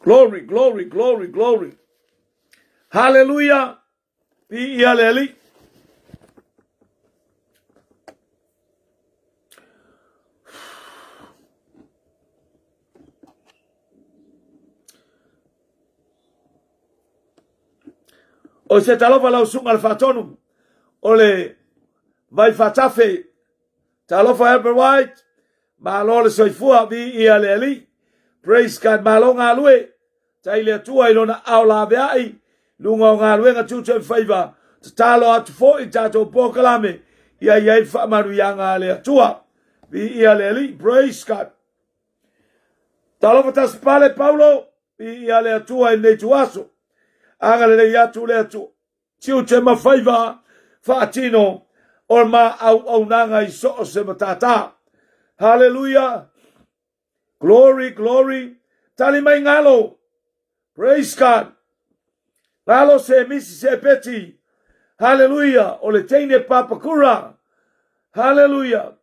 Glory, glory, glory, glory. Hallelujah. Viia le Alii. O se talofa lau susuga le faatonu o le vai faatafe. Talofa Albert White, malo le soifua, viia le Alii. Praise God, malo galue. Tai le Atua i lona ao laveai, luga o galuega tiute ma faiva, tatalo atu foi i tatou polokalame, ia i ai le faamanuiaga a le Atua. Viia le Alii, praise God. Talofa tasipale Paulo, viia le Atua i lenei ituaso. Agalelei atu le Atua. Tiute ma faiva faatino o ma auaunaga i so o se matata. Hallelujah. Glory, glory. Tali mai galo. Praise God. Galo se misi se peti. Hallelujah. O le teine papakura. Hallelujah.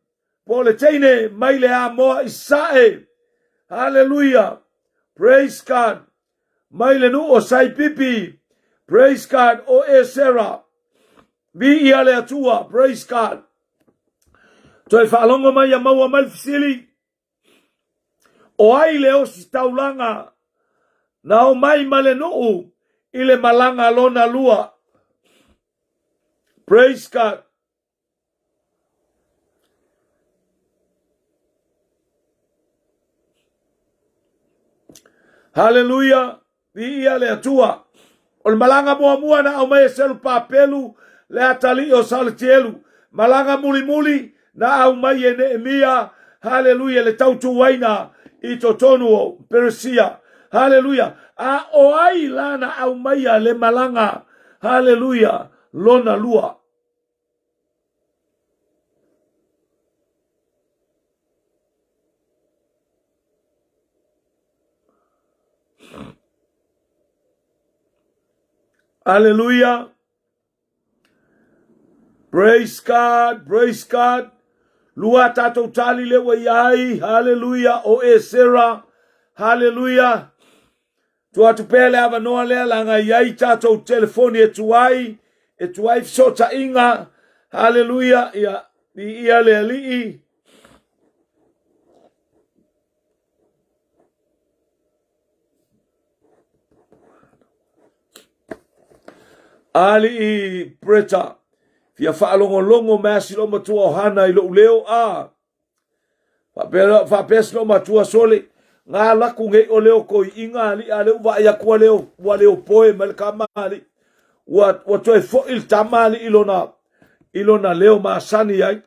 Po o le teine mai le amoa i sae. Hallelujah. Praise God. Mai le nuu o Saipipi. Praise God. O Esera. Viia le Atua. Praise God. Toe faalogo mai ia maua mai le fesili. O ai le ositaulaga na o mai ma le nuu i le malaga lona lua. Praise God. Haleluia, viia le Atua. O le malaga muamua na aumai e Selupapelu le atalii o Salatielu. Malaga mulimuli na aumai e Neemia, haleluia, le tautuaina i totonu o Peresia. Haleluia. A o ai la na aumaia le malaga, haleluia, lona lua. Hallelujah. Praise God, praise God. Lua tātou tali le ua iai. Hallelujah. O Esera. Hallelujah. Tuu atu pea le avanoa lea laga i ai tatou telefoni e tuai, e tuai fesootaiga. Haleluia, ia, viia le Alii. Alii Bretta, fia faalogologo mai a si lou matua o Hana i lou leo a. Faapea, faapea si matua sole, ngā laku ngei o leo koi inga ali a leu vai aku a leo, ua leo poe mai le kama ali. Ua, ua toe foi le tama ali i lona, i lona leo masani ai.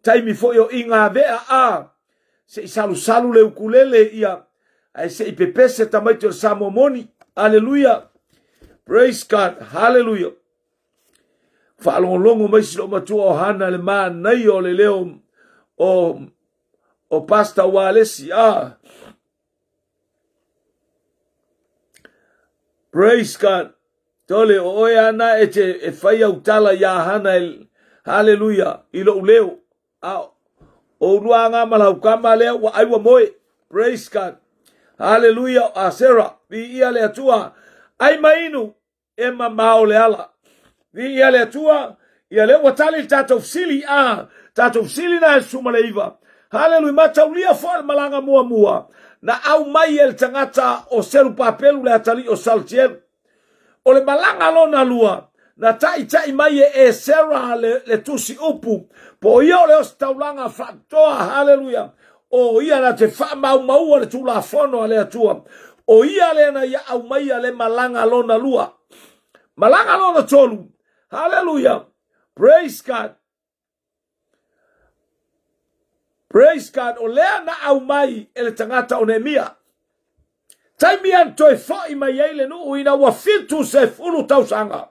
Taimi foi o inga vea a, se i salusalu le ukulele ia, ae se i pepese tamaiti o le Samoa moni. Hallelujah. Praise God. Hallelujah. Faalogologo mai si lou matua o Hana le manaia o le leo o o Pastor Walesi. Ah. Praise God. Tole, o oe ana e te e whai au tala i a Hana e, Haleluia i lou leo. A o ulua aga ma lau kama lea ua ai ua moe. Praise God. Haleluia. A Sarah, viia le Atua. Ai ma inu e mamao le ala. Viia le Atua. Ia lea ua tali le tatou fesili. A tatou fesili na e 19. Haleluia. Mataulia foi le malaga muamua na aumai e le tagata o Serupapelu le atalii o Saltielu. O le malaga lona lua, na taʻitaʻi mai e Esera le, le tusi upu, po o ia o le ositaulaga faatoa, haleluia, o ia na te faamaumaua le Tulafono a le Atua. O ia lea na ia aumaia le malaga lona lua. Malaga lona tolu, haleluia, praise God, Praise God, o lea na aumai e le tagata o Neemia. Taimi an toe fo'i mai ai le nuu ina ua 70 tausaga.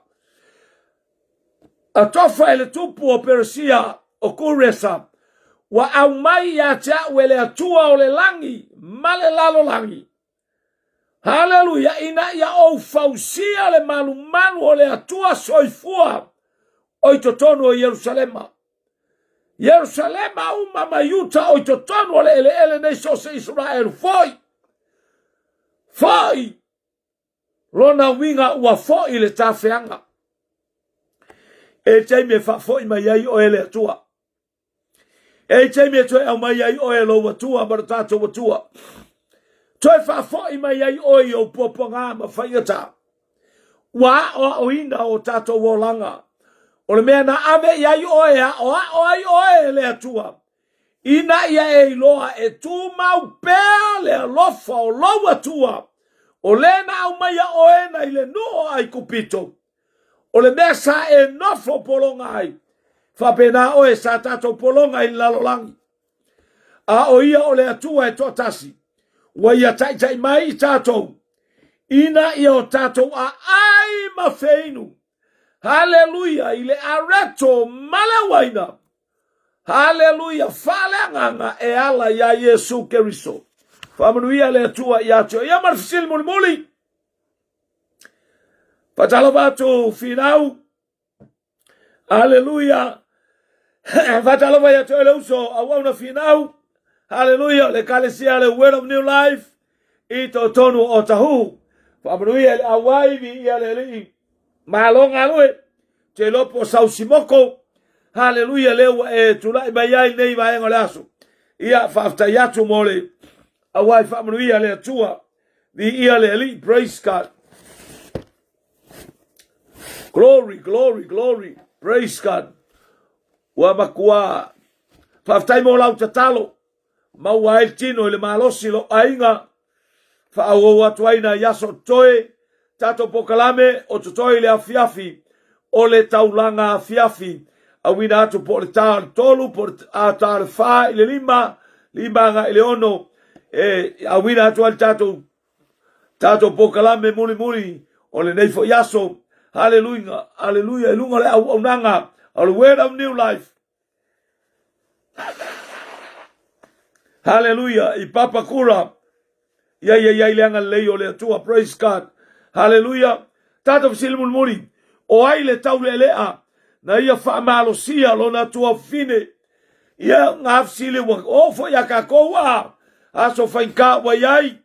A tofa e le tupu o Peresia o Kuresa, ua aumai ia te a'u e le Atua o le lagi ma le lalolagi. Haleluia, ina ia ou fausia le malumalu o le Atua soifua o i totonu o Ierusalema. Ierusalema uma ma Iuta o i totonu o le eleele nei so o se Isaraelu foi. Foi lona uiga ua foi le tafeaga. E taimi e faafoi mai ai oe le Atua. E i taimi e toe aumai ai oe e lou Atua ma lo tatou Atua. Toe faafoi mai ai oe i ou puapuaga ma faigata. Ua aoaoina o tatou olaga. O le mea na ave i ai oe e aoao ai oe e le Atua. Ina ia e iloa e tumau pea le alofa o lou Atua. O le na aumaia oe nai le nuu o Aikupito. O le mea sa e nofo pologa ai, faapena oe sa tatou pologa i le lalolagi. A o ia o le Atua e toatasi, ua ia taitai mai i tatou, ina ia o tatou aai ma feinu. Haleluia i le areto ma le uaina. Haleluia, faaleagaga e ala iā Iesu Keriso. Faamanuia le Atua ia te oe. Ia ma le fesili mulimuli. Faatalofa atu Finau. Aleluia. Faatalofa ia te oe le uso auauna Finau. Aleluia. Le Ekalesia le Word of New Life i totonu o Tahuhu. Faamanuia i le auai, viia le Alii. Malo galue. Te iloa po o Sausimoko. Haleluia, lea ua e tulai mai ai nei vaega o le aso. Ia, faafetai atu mo le auai faamanuia le Atua. Viia le Alii, praise God. Glory, glory, glory, praise God. Ua matua faafetai mo lau tatalo. Maua ai le tino i le malosi lo aiga. Faaauau atu ai nai aso o totoe, tatou polokalame o totoe i le afiafi o le taulaga afiafi. Auina atu po o le ta o le 3, po o le ta o le 4 i le 5, 5 agai i le 6, e auina atu ai le tatou tatou polokalame mulimuli o lenei foi aso. Haleluia, haleluia, i luga o le auaunaga o le Word of New Life. Haleluia, i Papakura. Ia ia ia i le agalelei o le Atua. Praise God. Haleluia. Tatou fesili mulimuli. O ai le taulealea na ia faamalosia lona tuafafine? Ia, ngā fesili ua oo foi ia kākou a aso faigā ua i ai.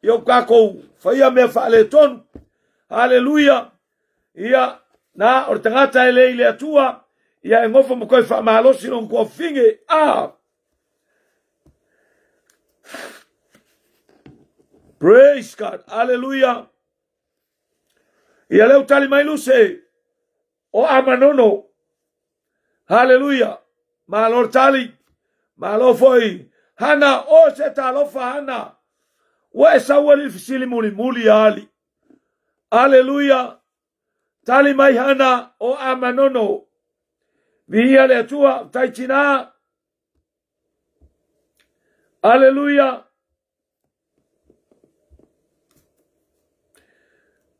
Ia o kākou whaia mea faaletonu. Haleluia. Ia, na, o le tagata e le i le Atua, ia e gofo ma koe faamalosi lona tuafafine. A! Praise God. Hallelujah. Ia leu tali mai Luse o Amanono. Hallelujah. Malo le tali. Malo foi. Hana, o se talofa Hana. Ua e sau ali fesili mulimuli ali. Hallelujah. Tali mai Hana o Amanono. Viia le Atua, tai tina. Aleluia.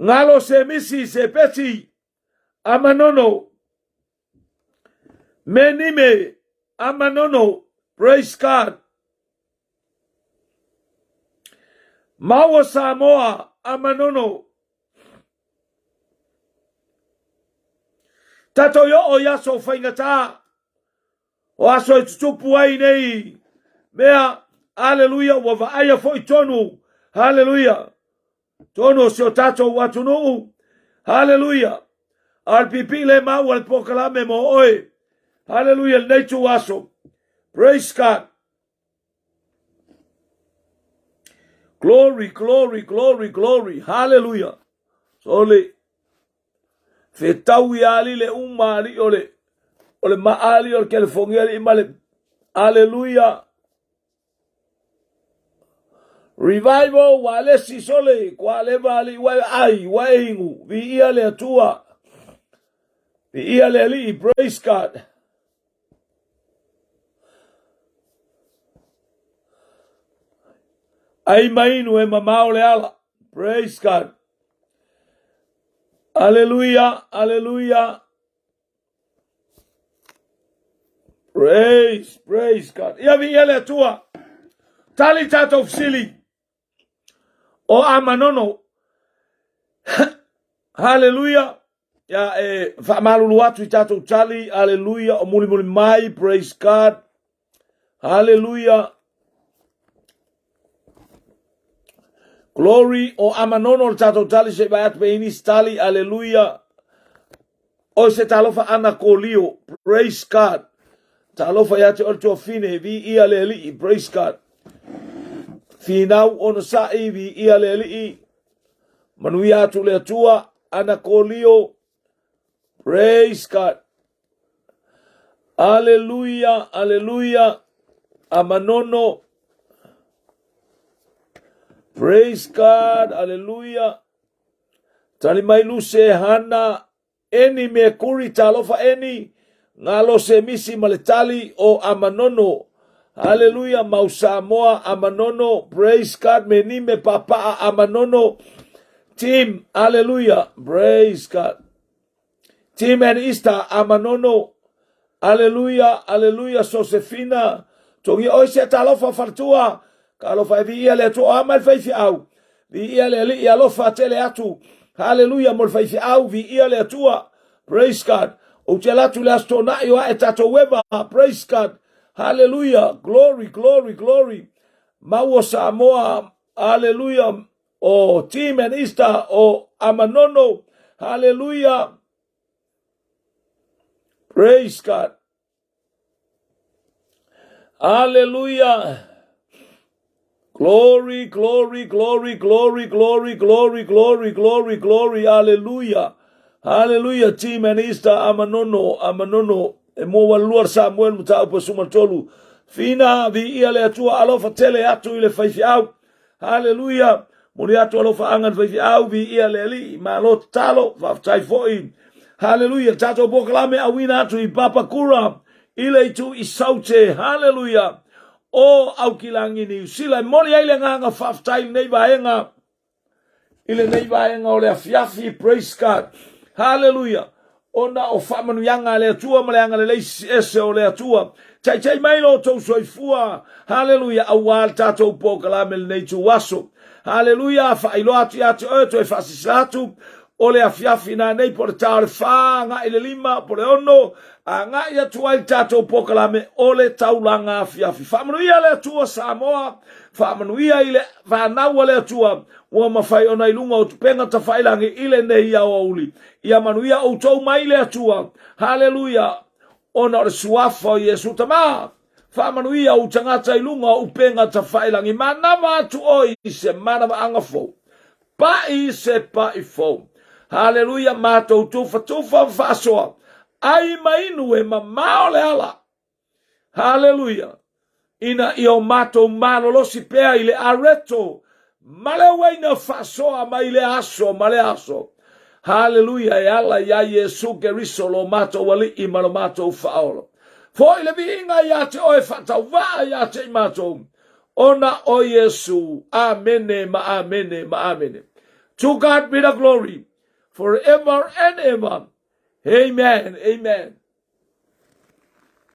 Ngalo se misi se peti amanono. Menime amanono. Praise God. Maua Samoa amanono. Tatou i oo i aso faigata, o aso e tutupu ai nei mea, aleluia, ua vaaia foi tonu, haleluia, tonu o si o tatou atunuu, haleluia. A o le pipii le maua le polokalame mo oe, haleluia, lenei tu aso. Praise God. Glory, glory, glory, glory. Hallelujah. Sole. Fetau ia ali le uma ali o le o le maali o le California ali ma le Hallelujah. Revival wa le si sole kwa le vali wa ai wa ingu vi ia le atua vi ia le ali. Praise God. Ai mainu e mamao le ala. Praise God. Aleluia, aleluia. Praise, praise God. Ia vi ia le Atua. Tali tatou fesili. O Amanono. Hallelujah. Ia e faamalulu atu i tatou tali. Hallelujah. O mulimuli mai. Praise God. Hallelujah. Glory o Amanono le tatou tali se i vaai atu pe i nisi tali. Hallelujah. O se talofa ana kolio. Praise God. Talofa ia te oe le tuafine, viia le Alii. Praise God. Finau ona sa'i, viia le Alii. Manuia atu le Atua, ana kolio. Praise God. Aleluia, aleluia. Amanono. Praise God, aleluia. Tali mai Luse Hana Eni Mekuri talofa Eni Galo se misi ma le tali o Amanono. Haleluia mau Samoa Amanono. Praise God me ni me papaa Amanono. Team haleluia. Praise God. Team and Easter Amanono. Aleluia, aleluia, Sosefina. Tongi oi se talofa faletua. Ka alofa e viia le Atua. O a mai le faifeau. Viia le Alii alofa tele atu. Haleluia mo le faifeau. Viia le Atua. Praise God. Ou te ala atu le aso toonai o ae tatou eva. Praise God. Haleluia. Glory, glory, glory. Mau o Samoa. Haleluia. O Team and Easter o Amanono. Haleluia. Praise God. Hallelujah. Glory, glory, glory, glory, glory, glory, glory, glory, glory. Hallelujah. Hallelujah. Team and Easter Amanono, Amanono. E mua walua Samuel mataupu e suma tolu. Fina vi ia le atua alofa tele atu i le faifeau. Haleluia! Moli atu alofaaga i le faifeau, viia le Alii, malo tatalo, faafetai foi. Haleluia! Tatou polokalame auina atu i Papakura, i le itu i Saute. Haleluia! O Aukilagi Niu Sila, e moli ai le agaga faafetai i lenei vaega. I lenei vaega o le afiafi, praise God. Haleluia. Ona o faamanuiaga a le Atua ma le agalelei ese o le Atua. Taitai mai lo outou soifua. Haleluia. Aua le tatou polokalame lenei ituaso. Haleluia. Faailoa atu ia te oe, toe faasilasila atu, o le afiafi nanei po o le ta o le 4 agai le 5 po o le 6, agai atu ai le tatou polokalame o le taulaga afiafi. Faamanuia le Atua Samoa, faamanuia i le fanau a le Atua ua mafai ona i luga o tupega tafailangi i lenei aoauli. Ia manuia outou mai le Atua. Haleluia! Ona o le suafa o Iesu Tama, faamanuia ou tagata i luga o upega tafailangi. Manava atu oe i se manavaaga fou. Pai se pai fou. Haleluia, matou tufatufa ma faasoa. Ai ma inu e mamao le ala. Haleluia! Ina ia o matou malolosi pea i le areto ma le uaina faasoa mai lea aso ma lea aso. Haleluia! E ala iā Iesu Keriso lo matou Alii ma lo matou Faaola. Foi le viiga ia te oe faatauvaa ia te i matou, ona o Iesu. Amene ma amene ma amene. To God be the glory forever and ever. Amen. Amen.